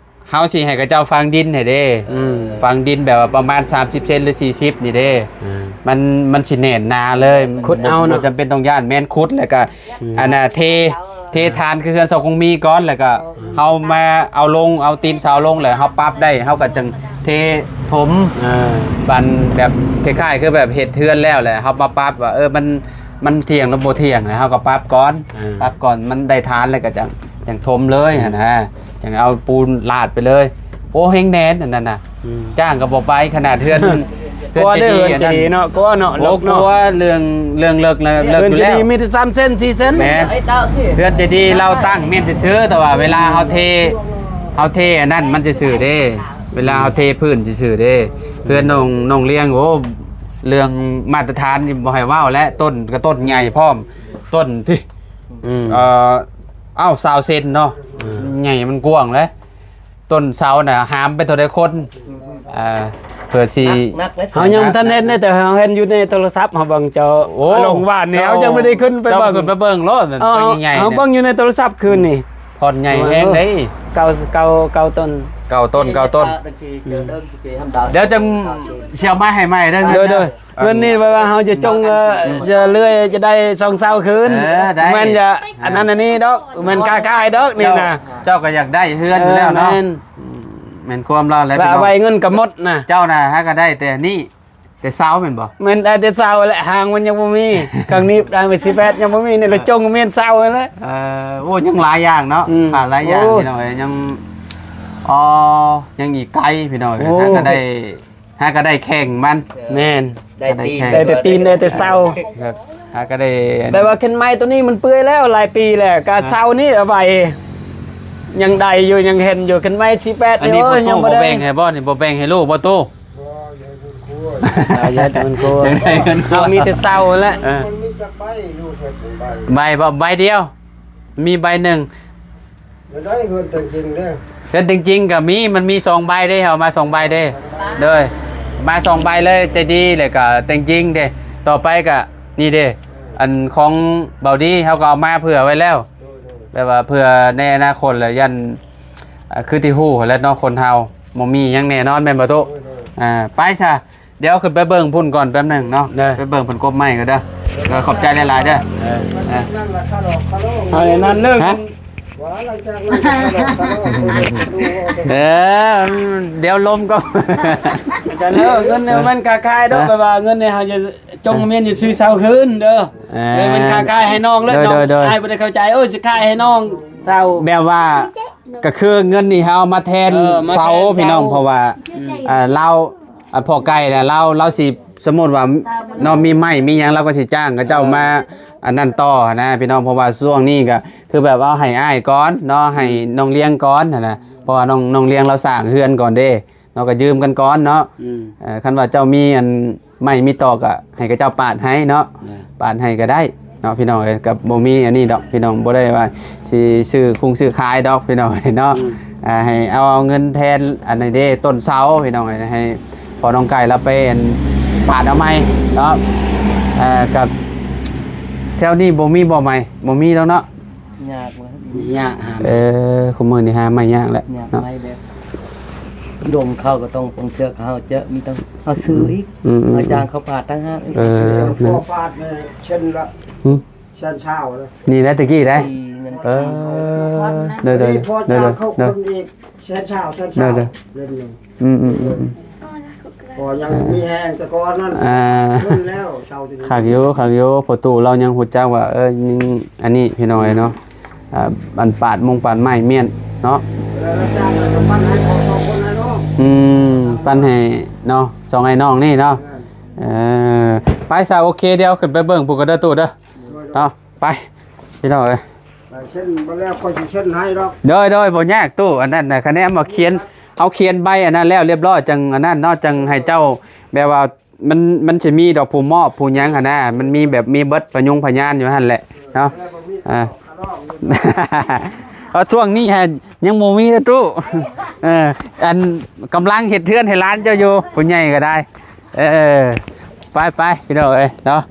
ເຮົາຊິໃຫ້ເຂົາເຈົ້າຝັງດິນໃຫ້ເດ້ ອືມ ຝັງດິນແບບວ່າປະມານສາມສິບເຊັນ ຫຼື ສີ່ສິບນີ້ເດ້ ອືມ ມັນ ມັນຊິແໜ້ນໜາເລີຍ ຂຸດເອົາເນາະ ບໍ່ຈຳເປັນຕ້ອງຢ້ານ ແມ່ນ ຂຸດ ແລ້ວກະ ອືມ ອັນນ່າ ເທ ເທຖານຄືເຮືອນເສົາຄົງມີກ່ອນ ແລ້ວກະ ອືມ ເຮົາມາເອົາລົງ ເອົາຕີນເສົາລົງ ແລ້ວເຮົາປັບໄດ້ ເຮົາກະຈັ່ງເທຖົມ ເອີ ບັນແບບຄ້າຍໆ ຄືແບບເຮັດເຮືອນແລ້ວແຫຼະ ເຮົາມາປັບວ່າ ເອີ ມັນ ມັນທ່ຽງຫຼືບໍ່ທ່ຽງ ແລ້ວເຮົາກະປັບກ່ອນ ເອີ ປັບກ່ອນ ມັນໄດ້ຖານ ແລ້ວກະຈັ່ງ ຈັ່ງຖົມເລີຍຫັ້ນນະ ຈັ່ງເອົາປູນລາດໄປເລີຍ ໂອ້ ແຮງແໜ້ນອັນນັ້ນນະ ອືມ ຈ້າງກໍບໍ່ໄປ ຂະໜາດເຮືອນ ເຮືອນເຈດີ ເຮືອນເຈດີເນາະ ກົວເນາະ ໂອ້ ກົວເລື່ອງ ເລື່ອງເລິກນະ ເລິກຢູ່ແລ້ວ ເຮືອນເຈດີມີແຕ່ສາມເຊັນ ສີ່ເຊັນ ແມ່ນ ເຮືອນເຈດີລາວຕັ້ງແມ່ນຊື່ໆ ແຕ່ວ່າເວລາເຮົາເທ ເຮົາເທອັນນັ້ນມັນຊື່ໆເດ້ ເວລາເຮົາເທພື້ນຊື່ໆເດ້ ເຮືອນນ້ອງ ນ້ອງລຽງ ໂອ້ ເລື່ອງມາດຕະຖານນີ້ບໍ່ໃຫ້ເວົ້າແຫຼະ ຕົ້ນກໍຕົ້ນໃຫຍ່ພ້ອມ ຕົ້ນພີ້ ອືມ ເອີ ເອົ້າ ຊາວເຊັນເນາະ ອືມ ໃຫຍ່ມັນກວ້າງເລີຍ ຕົ້ນເສົານະຫາມໄປເທົ່າໃດຄົນ ເອີ ເພື່ອຊິ ໜັກເລີຍ ເຮົາຍັງບໍ່ທັນເຫັນເດ້ ແຕ່ເຮົາເຫັນຢູ່ໃນໂທລະສັບ ເຮົາເບິ່ງເຈົ້າ ໂອ້ ອາລົງວານນີ້ ເຈົ້າ ເຮົາຍັງບໍ່ໄດ້ຂຶ້ນໄປເບິ່ງ ເຈົ້າຂຶ້ນໄປເບິ່ງໂລດ ເອີ ເປັນໃຫຍ່ໆ ເຮົາເບິ່ງຢູ່ໃນໂທລະສັບຄືນນີ້ ທ່ອນໃຫຍ່ແຮງເດ້ ເກົ້າ ເກົ້າ ເກົ້າຕົ້ນ ເກົ້າຕົ້ນ ເກົ້າຕົ້ນ ດຽວຈັ່ງຊິເອົາມາໃຫ້ໃໝ່ເດີ ໂດຍໆ ເງິນນີ້ແບບວ່າເຮົາຈະຈົ່ງ ເອີ ຈະເລື່ອຍ ຈະໄດ້ຊ່ອງເຊົ່າຄືນ ເອີ ໄດ້ ແມ່ນຈະອັນນັ້ນອັນນີ້ດອກ ແມ່ນຄ້າຂາຍດອກນີ້ນະ ເຈົ້າ ເຈົ້າກໍຢາກໄດ້ເຮືອນຢູ່ແລ້ວເນາະ ເອີ ແມ່ນ ອືມ ແມ່ນຄວາມລາວແຫຼະ ແລ້ວເອົາໄວ້ເງິນກໍໝົດນະ ເຈົ້ານະຫາກໍໄດ້ແຕ່ນີ້ ແຕ່ເສົາແມ່ນບໍ່? ແມ່ນໄດ້ແຕ່ເສົາແຫຼະ ຫາງມັນຍັງບໍ່ມີ ຂ້າງນີ້ໄດ້ໄປສິບແປດຍັງບໍ່ມີ ນີ້ລະຈົ່ງແມ່ນເສົາຫັ້ນແຫຼະ ເອີ ໂອ້ ຍັງຫຼາຍຢ່າງເນາະ ອືມ ຂາດຫຼາຍຢ່າງ ໂອ້ ພີ່ນ້ອງເອີຍ ຍັງ ອໍ ຍັງອີກໄກພີ່ນ້ອງເອີຍ ໂອ້ ຫາກໍໄດ້ ຫາກໍໄດ້ແຂ້ງມັນ ແມ່ນ ໄດ້ຕີນ ໄດ້ແຕ່ຕີນ ໄດ້ແຕ່ເສົາ ຫາກໍໄດ້ ແບບວ່າແຄນໄມ້ໂຕນີ້ມັນເປື່ອຍແລ້ວຫຼາຍປີແລ້ວ ກະເສົານີ້ເອົາໄວ້ ຍັງໄດ້ຢູ່ ຍັງເຫັນຢູ່ ແຄນໄມ້ສິບແປດ ອັນນີ້ ນີ້ ໂອ້ຍ ບໍ່ຕູ້ ຍັງບໍ່ໄດ້ ບໍ່ແບ່ງໃຫ້ບໍ່? ນີ້ບໍ່ແບ່ງໃຫ້ລູກບໍ່ຕູ້? ບໍ່ ຢາກເງິນຄົວ ອ່າ ຢາກເງິນຄົວ ຢາກໄດ້ເງິນຄົວ ເຮົາມີແຕ່ເຊົາແຫຼະ ເອີ ມັນມີຈັກໃບ ລູກເຮັດໃບ ໃບບໍ່? ໃບດຽວ ມີໃບໜຶ່ງ ຢາກໄດ້ເຮືອນແຕ່ງຈິງເດ້ ເຮືອນແຕ່ງຈິງກໍມີ ມັນມີສອງໃບເດ້ ເຮົາມາສອງໃບເດ້ ໂດຍ ມາສອງໃບເລີຍ ໃຈດີ ແລ້ວກໍແຕ່ງຈິງເດ້ ຕໍ່ໄປກໍນີ້ເດ້ ອັນຂອງເບົາດີ ເຮົາກໍເອົາມາເຜື່ອໄວ້ແລ້ວ ໂດຍໆ ແບບວ່າເຜື່ອໃນອະນາຄົດ ແລ້ວຢ້ານ ອ່າ ຄືທີ່ຮູ້ຫັ້ນແຫຼະເນາະ ຄົນເຮົາບໍ່ມີຫຍັງແນ່ນອນແມ່ນບໍ່ຕຸ? ໂດຍໆ ອ່າ ໄປຊະ ດຽວຂຶ້ນໄປເບິ່ງພຸ້ນກ່ອນແປັບໜຶ່ງເນາະ ໄປເບິ່ງເພິ່ນກົບໄມ້ກ່ອນເດີ ເອີ ຂອບໃຈຫຼາຍໆເດີ ເອີ ເອີ ເອົາແນວນັ້ນເລີຍ ຮະ? ວ່າຫຼັງຈາກນັ້ນກໍທະເລາະ ທະເລາະ ເອີ ດຽວລົມກໍ ຈະເລີກ ເງິນນີ້ມັນກະຂາຍດອກ ແບບວ່າເງິນນີ້ເຮົາຈະຈົ່ງເມນຢູ່ຊື້ເຊົາຄືນເດີ ເອີ ເອີ ມັນກະຂາຍໃຫ້ນ້ອງເລີຍ ໂດຍໆ ນ້ອງ ໂດຍໆ ອ້າຍບໍ່ໄດ້ເຂົ້າໃຈ ໂອ້ຍ ຊິຂາຍໃຫ້ນ້ອງເຊົາ ແບບວ່າ ກໍຄືເງິນນີ້ເຮົາເອົາມາແທນ ເອີ ມາແທນເຊົາ ເຊົາ ພີ່ນ້ອງ ເພາະວ່າ ອືມ ອ່າ ລາວ ອັນພໍ່ໄກ່ນະ ລາວ ລາວຊິ ສົມມຸດວ່າເນາະ ມີໄມ້ມີຫຍັງ ລາວກໍຊິຈ້າງເຂົາເຈົ້າມາ ເອີ ອັນນັ້ນຕໍ່ນະພີ່ນ້ອງ ເພາະວ່າຊ່ວງນີ້ກໍຄືແບບເອົາໃຫ້ອ້າຍກ່ອນເນາະ ໃຫ້ ອືມ ນ້ອງລ້ຽງກ່ອນຫັ້ນນະ ເພາະວ່ານ້ອງ ນ້ອງລ້ຽງລາວສ້າງເຮືອນກ່ອນເດ້ເນາະ ກໍຢືມກັນກ່ອນເນາະ ອືມ ເອີ ຄັນວ່າເຈົ້າມີອັນໄມ້ມີຕອກກໍໃຫ້ເຂົາເຈົ້າປາດໃຫ້ເນາະ ເອີ ປາດໃຫ້ກໍໄດ້ ເນາະພີ່ນ້ອງເອີຍ ກໍບໍ່ມີອັນນີ້ດອກພີ່ນ້ອງ ບໍ່ໄດ້ວ່າຊິຊື້ຄຸງຊື້ຂາຍດອກພີ່ນ້ອງເອີຍເນາະ ອືມ ອ່າ ໃຫ້ເອົາເງິນແທນອັນນີ້ເດ້ ຕົ້ນເສົາພີ່ນ້ອງເອີຍ ໃຫ້ພໍ່ນ້ອງໄກ່ລາວໄປອັນປາດເອົາໃໝ່ເນາະ ອ່າ ກັບແຖວນີ້ບໍ່ມີບໍ່ໃໝ່ ບໍ່ມີດອກເນາະ ຍາກເວີຍ ຍາກຫາ ເອີ ຄຸມື້ນີ້ຫາໃໝ່ຍາກແຫຼະ ຍາກ ເນາະ ໃໝ່ແບບ ດົງເຂົາກໍຕ້ອງ ບາງເທື່ອກໍເຮົາຈະມີຕ້ອງເຮົາຊື້ອີກ ອືມໆໆ ເຮົາຈ້າງເຂົາປາດຕ່າງຫາກອີກ ເອີ ແມ່ນ ປາດນີ້ເຊັ່ນລະ ຫື ແສນຊາວເລີຍ ນີ້ແຫຼະແຕ່ກີ້ໄດ໋ ເອີ ໂດຍໆ ໂດຍໆ ໂດຍໆ ແສນຊາວ ແສນຊາວ ໂດຍໆ ເດືອນໜຶ່ງ ອືມໆໆ ພໍຍັງມີແຮງ ແຕ່ກ່ອນນັ້ນ ອ່າ ເພິ່ນແລ້ວເຊົາ ຄັກຢູ່ ຄັກຢູ່ ພໍ່ຕູ້ລາວຍັງຮູ້ຈັກວ່າ ເອີ ຍັງອັນນີ້ພີ່ນ້ອງເອີຍເນາະ ອ່າ ອັນປາດມົງປາດໄມ້ມ້ຽນເນາະ ແລ້ວຈ້າງແລ້ວກໍປັນໃຫ້ພໍ່ສອງຄົນໃຫ້ນ້ອງ ອືມ ປັນໃຫ້ເນາະ ສອງອ້າຍນ້ອງນີ້ເນາະ ແມ່ນ ເອີ ໄປຊະ ໂອເຄ ດຽວຂຶ້ນໄປເບິ່ງພຸ້ນກໍເດີຕູ້ເດີ ໂດຍໆ ເນາະ ໄປ ພີ່ນ້ອງເອີຍ ໄປເຊັນບໍ່ແລ້ວຂ້ອຍຊິເຊັນໃຫ້ດອກ ໂດຍໆ ບໍ່ຍາກຕູ້ ອັນນັ້ນນະ ຄະແນນມາຂຽນ ເຮົາຂຽນໃບອັນນັ້ນແລ້ວລຽບຮ້ອຍ ຈັ່ງອັນນັ້ນເນາະ ຈັ່ງໃຫ້ເຈົ້າ ແບບວ່າ ມັນ ມັນຊິມີດອກຜູ້ມອບຜູ້ຫຍັງຫັ້ນນະ ມັນມີແບບ ມີເບິດພະຍົງພະຍານຢູ່ຫັ້ນແຫຼະເນາະ ອ່າ ເພາະຊ່ວງນີ້ຫະຍັງບໍ່ມີເດີຕູ້ ເອີ ອັນກຳລັງເຮັດເຮືອນໃຫ້ຫຼານເຈົ້າຢູ່ ຜູ້ໃຫຍ່ກໍໄດ້ ເອີ ໄປໆ ພີ່ນ້ອງເອີຍເນາະ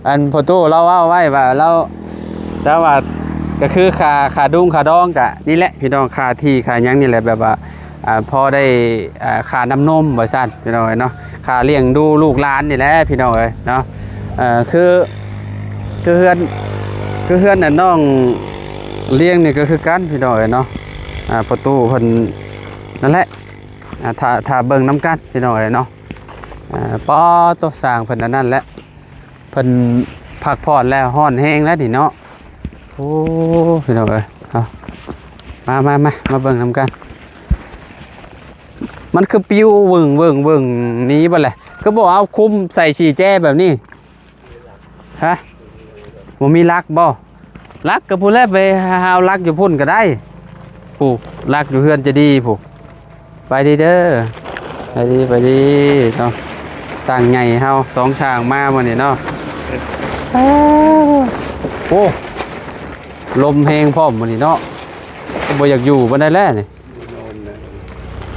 ອັນພໍ່ຕູ້ລາວເວົ້າໄວ້ວ່າລາວ ແຕ່ວ່າກໍຄືຄ່າ ຄ່າດຸງຄ່າດອງກະນີ້ແຫຼະ ພີ່ນ້ອງ ຄ່າທີ່ຄ່າຫຍັງນີ້ແຫຼະ ແບບວ່າ ອ່າ ພໍໄດ້ ອ່າ ຄ່ານ້ຳນົມວ່າຊັ້ນ ພີ່ນ້ອງເອີຍເນາະ ຄ່າລ້ຽງດູລູກຫຼານນີ້ແຫຼະ ພີ່ນ້ອງເອີຍເນາະ ເອີ ຄື ຄືເຮືອນ ຄືເຮືອນອັນນ້ອງລ້ຽງນີ້ກໍຄືກັນ ພີ່ນ້ອງເອີຍເນາະ ອ່າ ພໍ່ຕູ້ເພິ່ນນັ້ນແຫຼະ ອ່າ ຖ້າ ຖ້າເບິ່ງນຳກັນ ພີ່ນ້ອງເອີຍເນາະ ອ່າ ປາໂຕ ສ້າງເພິ່ນອັນນັ້ນແຫຼະ ເພິ່ນພັກຜ່ອນແລ້ວ ຮ້ອນແຮງແລ້ວນີ້ເນາະ ໂອ້ ພີ່ນ້ອງເອີຍ ເອົາ ມາ ມາ ມາ ມາເບິ່ງນຳກັນ ມັນຄືປິວວຶ່ງ ວຶ່ງ ວຶ່ງໜີເບິດແຫຼະ ຄືບໍ່ເອົາຄຸມໃສ່ສີ່ແຈແບບນີ້ ຮະ ບໍ່ມີຫຼັກບໍ່? ຫຼັກກໍພຸ້ນແຫຼະ ໄປຫາເອົາຫຼັກຢູ່ພຸ້ນກໍໄດ້ ຜູ້ຫຼັກຢູ່ເຮືອນຈະດີຜູ້ ໄປດີເດີ ໄປດີ ໄປດີເນາະ ຊ່າງໃຫຍ່ເຮົາ ສອງຊ່າງມາມື້ນີ້ເນາະ ໂອ້ ລົມແຮງພ້ອມມື້ນີ້ເນາະ ບໍ່ຢາກຢູ່ປານໃດແຫຼະນີ້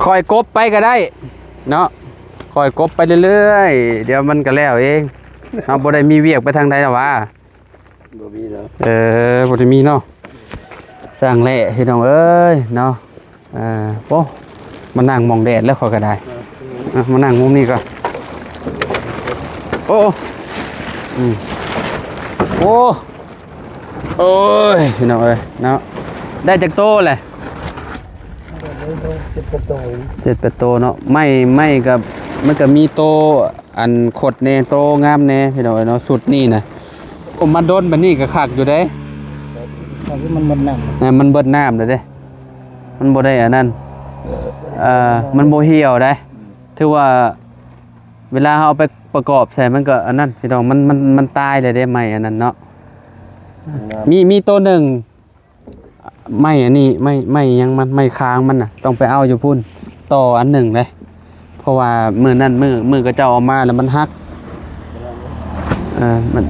ຄ່ອຍກົບໄປກໍໄດ້ເນາະ ຄ່ອຍກົບໄປເລື້ອຍໆ ດຽວມັນກໍແລ້ວເອງ. ເຮົາບໍ່ໄດ້ມີວຽກໄປທາງໃດແລ້ວຫວາ? ບໍ່ມີແລ້ວ. ເອີ ບໍ່ໄດ້ມີເນາະ. ສ້າງແຫຼະ ພີ່ນ້ອງເອີຍເນາະ. ເອີ ໂອ້ ມານັ່ງໝ່ອງແດດແລ້ວຂ້ອຍກໍໄດ້. ເອີ ເອີ ມານັ່ງມຸມນີ້ກ່ອນ. ໂອ້ ອືມ ໂອ້ ໂອ້ຍ ພີ່ນ້ອງເອີຍເນາະ. ໄດ້ຈັກໂຕແຫຼະ? ເຈັດແປດໂຕ ເຈັດແປດໂຕເນາະ. ໄມ້ ໄມ້ກໍ ມັນກໍມີໂຕອັນຄົດແດ່ ໂຕງາມແດ່ ພີ່ນ້ອງເອີຍເນາະ. ຊຸດນີ້ນະ ໂອ້ ມາດົນປານນີ້ກໍຄັກຢູ່ເດ້. ມັນເບິດນ້ຳ ເອີ ມັນເບິດນ້ຳແລ້ວເດ້. ມັນບໍ່ໄດ້ອັນນັ້ນ ເອີ ມັນບໍ່ຫ່ຽວໄດ໋. ອືມ ຖືວ່າເວລາເຮົາເອົາໄປປະກອບໃສ່ ມັນກໍອັນນັ້ນ ພີ່ນ້ອງ ມັນ ມັນ ມັນຕາຍແລ້ວເດ້ ໄມ້ອັນນັ້ນເນາະ. ມີ ມີໂຕໜຶ່ງ ໄມ້ອັນນີ້ ໄມ້ ໄມ້ຫຍັງມັນ ໄມ້ຄາງມັນນະ ຕ້ອງໄປເອົາຢູ່ພຸ້ນ ຕໍ່ອັນໜຶ່ງເດ້. ເພາະວ່າມື້ນັ້ນ ມື້ ມື້ເຂົາເຈົ້າເອົາມາແລ້ວມັນຫັກ. ເອີ ມັນ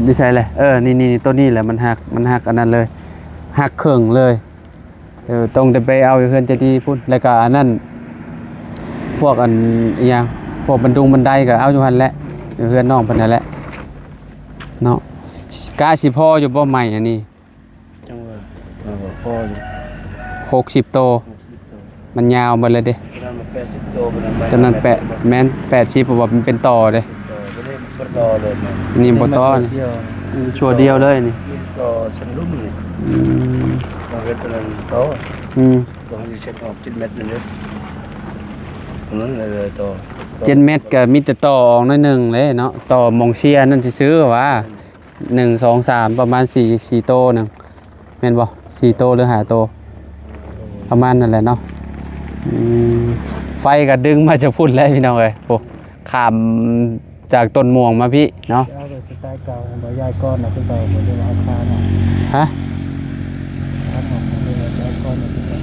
ຢູ່ໃສແຫຼະ? ເອີ ນີ້ ນີ້ ໂຕນີ້ແຫຼະ ມັນຫັກ ມັນຫັກອັນນັ້ນເລີຍ ຫັກເຄິ່ງເລີຍ. ເອີ ຕ້ອງໄດ້ໄປເອົາຢູ່ເຮືອນເຈດີພຸ້ນ. ແລ້ວກໍອັນນັ້ນ ພວກອັນອີຫຍັງ ພວກບັນດຸງບັນໄດກໍເອົາຢູ່ຫັ້ນແຫຼະ ຢູ່ເຮືອນນ້ອງເພິ່ນຫັ້ນແຫຼະເນາະ. ກະຊິພໍຢູ່ບໍ່ໄມ້ອັນນີ້? ຈັ່ງວ່າ ເອີ ພໍຢູ່ ຫົກສິບໂຕ ຫົກສິບໂຕ ມັນຍາວເບິດເລີຍເດ້. ຕົວນັ້ນມັນແປດສິບໂຕ ຕົວນັ້ນແປດ ແມ່ນແປດສິບ ເພາະວ່າມັນເປັນຕໍ່ເດ້. ເປັນຕໍ່ ຕົວນີ້ບໍ່ຕໍ່ເລີຍ ອັນນີ້ບໍ່ຕໍ່ ດຽວ ນີ້ຊົ່ວດຽວເລີຍນີ້ ຕໍ່ຊັ້ນລຸ່ມນີ້. ອືມ ຕ້ອງເຮັດເປັນຕໍ່ ອືມ ຕ້ອງເຮັດເຊັກອອກເຈັດແມັດນີ້ເດ້. ຕົວນັ້ນເລີຍຕໍ່ ເຈັດແມັດກໍມີແຕ່ຕໍ່ອອກໜ້ອຍໜຶ່ງເດ້ເນາະ ຕໍ່ໝ່ອງເຊຍນັ້ນຊື່ໆ ວ່າ ໜຶ່ງ ສອງ ສາມ ປະມານສີ່ ສີ່ໂຕໜຶ່ງ ແມ່ນບໍ່? ສີ່ໂຕ ຫຼື ຫ້າໂຕ ປະມານນັ້ນແຫຼະເນາະ. ອືມ ໄຟກໍດຶງມາຈາກພຸ້ນແຫຼະ ພີ່ນ້ອງເອີຍ. ໂອ້ ຂ້າມຈາກຕົ້ນມ່ວງມາພີ້ເນາະ. ເອົາແບບສະໄຕເກົ່າ ບໍ່ຍ້າຍກ້ອນນະ ຄືເກົ່າ ບໍ່ໄດ້ເອົາຄານອອກ. ຮະ? ຄານອອກ ບໍ່ໄດ້ຍ້າຍກ້ອນນະ ຄືເກົ່າ.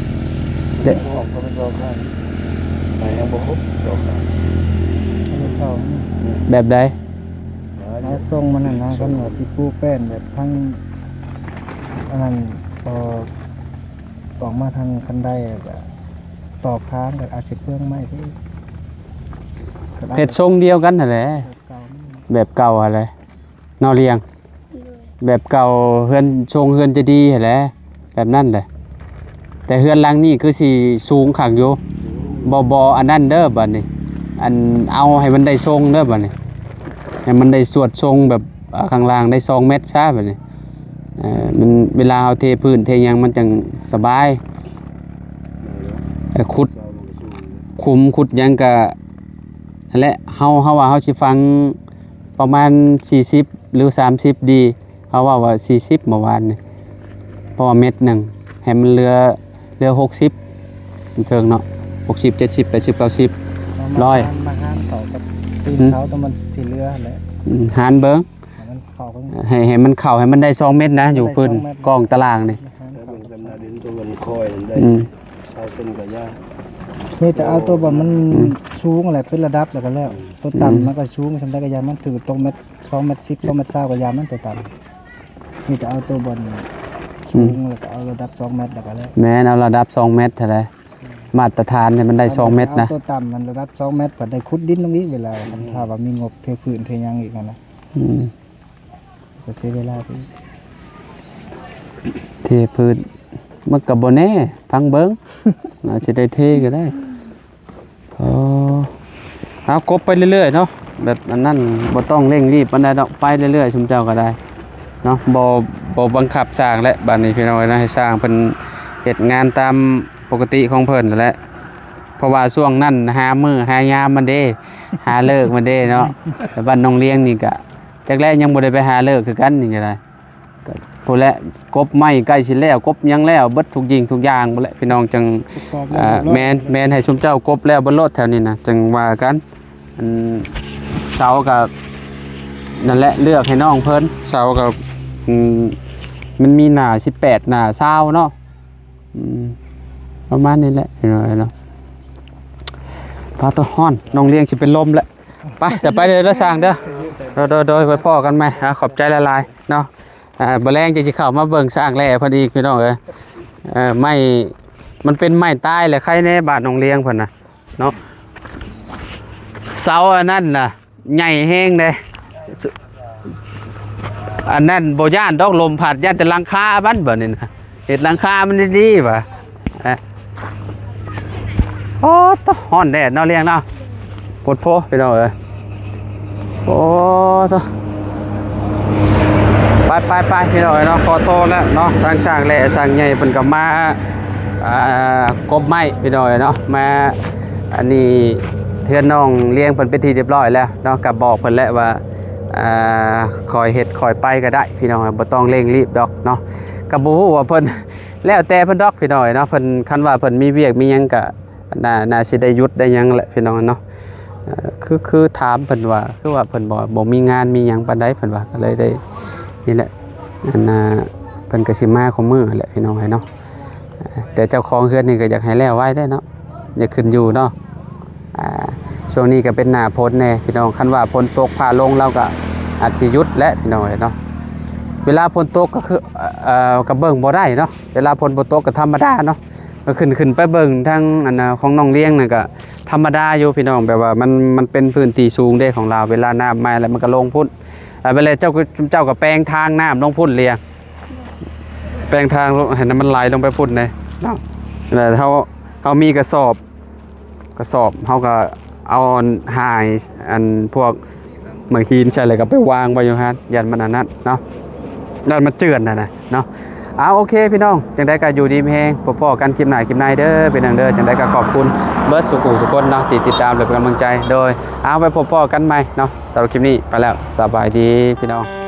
ເດ ອອກກໍໄປສອງຄານ ໄປຍັງບໍ່ຄົບສອງຄານ. ອັນນີ້ເກົ່າ ແບບໃດ? ແລ້ວຊົງມັນຫັ້ນນະ ຄັນວ່າຊິປູແປ້ນແບບທາງອັນນັ້ນ ພໍອອກມາທາງຄັນໄດ ແລ້ວກໍຕໍ່ຄານ ກໍອາດຊິເປືອງໄມ້ໄປ. ເຮັດຊົງດຽວກັນຫັ້ນແຫຼະ ແບບເກົ່າ ແບບເກົ່າຫັ້ນແຫຼະເນາະ ລ້ຽງ. ໂດຍ ແບບເກົ່າ ເຮືອນຊົງເຮືອນຈະດີຫັ້ນແຫຼະ ແບບນັ້ນແຫຼະ. ແຕ່ເຮືອນຫຼັງນີ້ຄືຊິສູງຄັກຢູ່. ບໍ່ ບໍ່ອັນນັ້ນເດີ ບາດນີ້ ອັນ ເອົາໃຫ້ມັນໄດ້ຊົງເດີ ບາດນີ້ ໃຫ້ມັນໄດ້ສວດຊົງແບບ ອາ ຂ້າງລ່າງໄດ້ສອງແມັດຊະ ບາດນີ້ ເອີ ມັນ ເວລາເຮົາເທພື້ນເທຫຍັງມັນຈັ່ງສະບາຍ. ເອີ ຂຸດຂຸມຂຸດຫຍັງກະຫັ້ນແຫຼະ ເຮົາ ເຮົາວ່າເຮົາຊິຝັງປະມານສີ່ສິບ ຫຼື ສາມສິບ ດີ. ເຮົາເວົ້າວ່າສີ່ສິບເມື່ອວານນີ້ ເພາະວ່າເມັດໜຶ່ງ ໃຫ້ມັນເຫຼືອ ເຫຼືອຫົກສິບ ເຖິງເນາະ ຫົກສິບ ເຈັດສິບ ແປດສິບ ເກົ້າສິບ ຮ້ອຍ ມາຫານເຂົ້າກັບຕີນເສົາ ແຕ່ມັນຊິເຫຼືອຫັ້ນແຫຼະ. ອືມ ຫານເບິ່ງ ໃຫ້ມັນເຂົ້າເບິ່ງ ໃຫ້ ໃຫ້ມັນເຂົ້າ ໃຫ້ມັນໄດ້ສອງເມັດນະ ຢູ່ພື້ນກ້ອງຕາລາງນີ້. ອືມ ມີແຕ່ເອົາຕົວບ່ອນມັນສູງແຫຼະ ເປັນລະດັບແລ້ວກໍແລ້ວ. ຕົວຕ່ຳມັນກໍສູງສ່ຳໃດກໍຢ່າ ມັນຖືຕົກເມັດ ສອງເມັດສິບ ສອງເມັດຊາວກໍຢ່າມັນ ຕົວຕ່ຳ. ມີແຕ່ເອົາຕົວບ່ອນສູງ ແລ້ວກໍເອົາລະດັບສອງແມັດ ແລ້ວກໍແລ້ວ. ແມ່ນ ເອົາລະດັບສອງແມັດຫັ້ນແຫຼະ ມາດຕະຖານໃຫ້ມັນໄດ້ສອງແມັດນະ. ເອົາຕົວຕ່ຳມັນລະດັບສອງແມັດ ບັດໄດ້ຂຸດດິນລົງອີກ ເວລາຄັນຖ້າວ່າມີງົບເທພື້ນເທຫຍັງອີກຫັ້ນນະ. ອືມ ກໍເສຍເວລາໄປອີກ ເທພື້ນ ມັນກໍບໍ່ແນ່ ຟັງເບິ່ງ ອາດຊິໄດ້ເທກໍໄດ້. ອໍ ເອົາກົບໄປເລື້ອຍໆເນາະ ແບບອັນນັ້ນ ບໍ່ຕ້ອງເລັ່ງຣີບປານໃດດອກ ໄປເລື້ອຍໆ ຊຸມເຈົ້າກໍໄດ້ເນາະ. ບໍ່ ບໍ່ບັງຄັບຊ່າງແຫຼະ ບາດນີ້ພີ່ນ້ອງເອີຍເນາະ ໃຫ້ຊ່າງເພິ່ນເຮັດງານຕາມປົກກະຕິຂອງເພິ່ນຫັ້ນແຫຼະ. ເພາະວ່າຊ່ວງນັ້ນຫາມື້ຫາຍາມມັນເດ້ ຫາເລີກມັນເດ້ເນາະ. ແຕ່ບ້ານນ້ອງລຽງນີ້ກະຈັກແລະ ຍັງບໍ່ໄດ້ໄປຫາເລີກຄືກັນນີ້ກໍໄດ້. ກໍພຸ້ນແຫຼະ ກົບໄມ້ໃກ້ຊິແລ້ວ ກົບຫຍັງແລ້ວເບິດທຸກສິ່ງທຸກຢ່າງພຸ້ນແຫຼະ ພີ່ນ້ອງຈັ່ງ ປະກອບແລ້ວ ເອີ ຮຽບຮ້ອຍ ແມ່ນ ແມ່ນ ໃຫ້ຊຸມເຈົ້າກົບແລ້ວເບິດໂລດແຖວນີ້ນະ ຈັ່ງວ່າກັນ. ອັນເສົາກໍນັ້ນແຫຼະ ເລືອກໃຫ້ນ້ອງເພິ່ນ ເສົາກໍ ອືມ ມັນມີໜ້າສິບແປດ ໜ້າຊາວເນາະ. ອືມ ປະມານນີ້ແຫຼະ ພີ່ນ້ອງເອີຍເນາະ. ປາໂຕ ຮ້ອນ ນ້ອງລຽງຊິເປັນລົມແລ້ວ. ໄປ ຈະໄປເດີ ຊ່າງເດີ. ໂດຍ ໂດຍ ໂດຍ ໄວ້ພໍ້ກັນໃໝ່. ອ່າ ຂອບໃຈຫຼາຍໆເນາະ. ອ່າ ບໍ່ແລງຈັ່ງຊິເຂົ້າມາເບິ່ງຊ່າງແຫຼເພິ່ນອີກ ພີ່ນ້ອງເອີຍ. ເອີ ໄມ້ ມັນເປັນໄມ້ຕາຍແຫຼະ ໄຄແນ່ບ້ານນ້ອງລຽງເພິ່ນນະເນາະ. ເສົາອັນນັ້ນນະ ໃຫຍ່ແຮງເດ້. ອັນນັ້ນບໍ່ຢ້ານດອກລົມພັດ ຢ້ານແຕ່ຫຼັງຄາມັນ ບາດນີ້ນະ ເຮັດຫຼັງຄາມັນດີໆ ວ່າ ເອີ ໂອ້ ຕະ ຮ້ອນແດດເນາະ ລ້ຽງເນາະ ໂພດໂພ ພີ່ນ້ອງເອີຍ. ໂອ້ ໂຕ ໄປໆໆ ພີ່ນ້ອງເອີຍເນາະ ຂໍໂຕແລ້ວເນາະ. ທາງຊ່າງແຫຼະຊ່າງໃຫຍ່ເພິ່ນກໍມາ ອ່າ ກົບໄມ້ ພີ່ນ້ອງເອີຍເນາະ ມາ ອັນນີ້ ເຮືອນນ້ອງລ້ຽງເພິ່ນເປັນທີ່ຮຽບຮ້ອຍແລ້ວເນາະ. ກໍບອກເພິ່ນແຫຼະວ່າ ອ່າ ຄ່ອຍເຮັດຄ່ອຍໄປກໍໄດ້ ພີ່ນ້ອງເອີຍ ບໍ່ຕ້ອງເລັ່ງລີບດອກເນາະ. ກໍບໍ່ຮູ້ວ່າເພິ່ນ ແລ້ວແຕ່ເພິ່ນດອກ ພີ່ນ້ອງເອີຍເນາະ. ເພິ່ນ ຄັນວ່າເພິ່ນມີວຽກມີຫຍັງກໍ ໜ້າ ໜ້າຊິໄດ້ຢຸດໄດ້ຫຍັງແຫຼະ ພີ່ນ້ອງເນາະ. ເອີ ຄື ຄືຖາມເພິ່ນວ່າ ຄືວ່າເພິ່ນບໍ່ ບໍ່ມີງານມີຫຍັງປານໃດ ເພິ່ນວ່າ ກໍເລີຍໄດ້ ນີ້ແຫຼະ ອັນນ່າ ເພິ່ນກໍຊິມາຄູ່ມື້ແຫຼະ ພີ່ນ້ອງເອີຍເນາະ. ເອີ ແຕ່ເຈົ້າຂອງເຮືອນນີ້ກໍຢາກໃຫ້ແລ້ວໄວແທ້ເນາະ ຢາກຂຶ້ນຢູ່ເນາະ. ອ່າ ຊ່ວງນີ້ກໍເປັນໜ້າຝົນແດ່ ພີ່ນ້ອງ ຄັນວ່າຝົນຕົກຟ້າລົງ ລາວກໍອາດຊິຢຸດແຫຼະ ພີ່ນ້ອງເອີຍເນາະ. ເວລາຝົນຕົກກໍຄື ເອີ ກໍເບິ່ງບໍ່ໄດ້ເນາະ ເວລາຝົນບໍ່ຕົກກໍທຳມະດາເນາະ. ກໍຂຶ້ນ ຂຶ້ນໄປເບິ່ງທາງອັນນ່າຂອງນ້ອງລ້ຽງນັ້ນກໍທຳມະດາຢູ່ ພີ່ນ້ອງ ແບບວ່າມັນ ມັນເປັນພື້ນທີ່ສູງເດ້ຂອງລາວ ເວລານ້ຳມາແລ້ວມັນກໍລົງພຸ້ນ. ແລ້ວເວລາເຈົ້າ ເຈົ້າກໍແປງທາງນ້ຳລົງພຸ້ນ ລ້ຽງ ແປງທາງໃຫ້ນ້ຳມັນໄຫຼລົງໄປພຸ້ນເດ້ເນາະ. ແລ້ວເຮົາ ເຮົາມີກະສອບ ກະສອບ ເຮົາກໍເອົາອັນຫາຍ ອັນພວກໄມ້ຫີນໃສ່ ແລ້ວກໍໄປວາງໄວ້ຢູ່ຫັ້ນ ຢ້ານມັນອັນນັ້ນເນາະ ຢ້ານມັນເຈື່ອນຫັ້ນນະເນາະ. ເອົາ ໂອເຄ ພີ່ນ້ອງ ຈັ່ງໃດກໍຢູ່ດີມີແຮງ ພົບພໍ້ກັນຄລິບໜ້າຄລິບໃນເດີ ພີ່ນ້ອງເດີ. ຈັ່ງໃດກໍຂອບຄຸນເບິດສູ່ຜູ້ສູ່ຄົນເນາະ ທີ່ຕິດຕາມ ແລະ ເປັນກຳລັງໃຈ. ໂດຍ ເອົາ ໄວ້ພົບພໍ້ກັນໃໝ່ເນາະ. ສຳລັບຄລິບນີ້ໄປແລ້ວ ສະບາຍດີ ພີ່ນ້ອງ.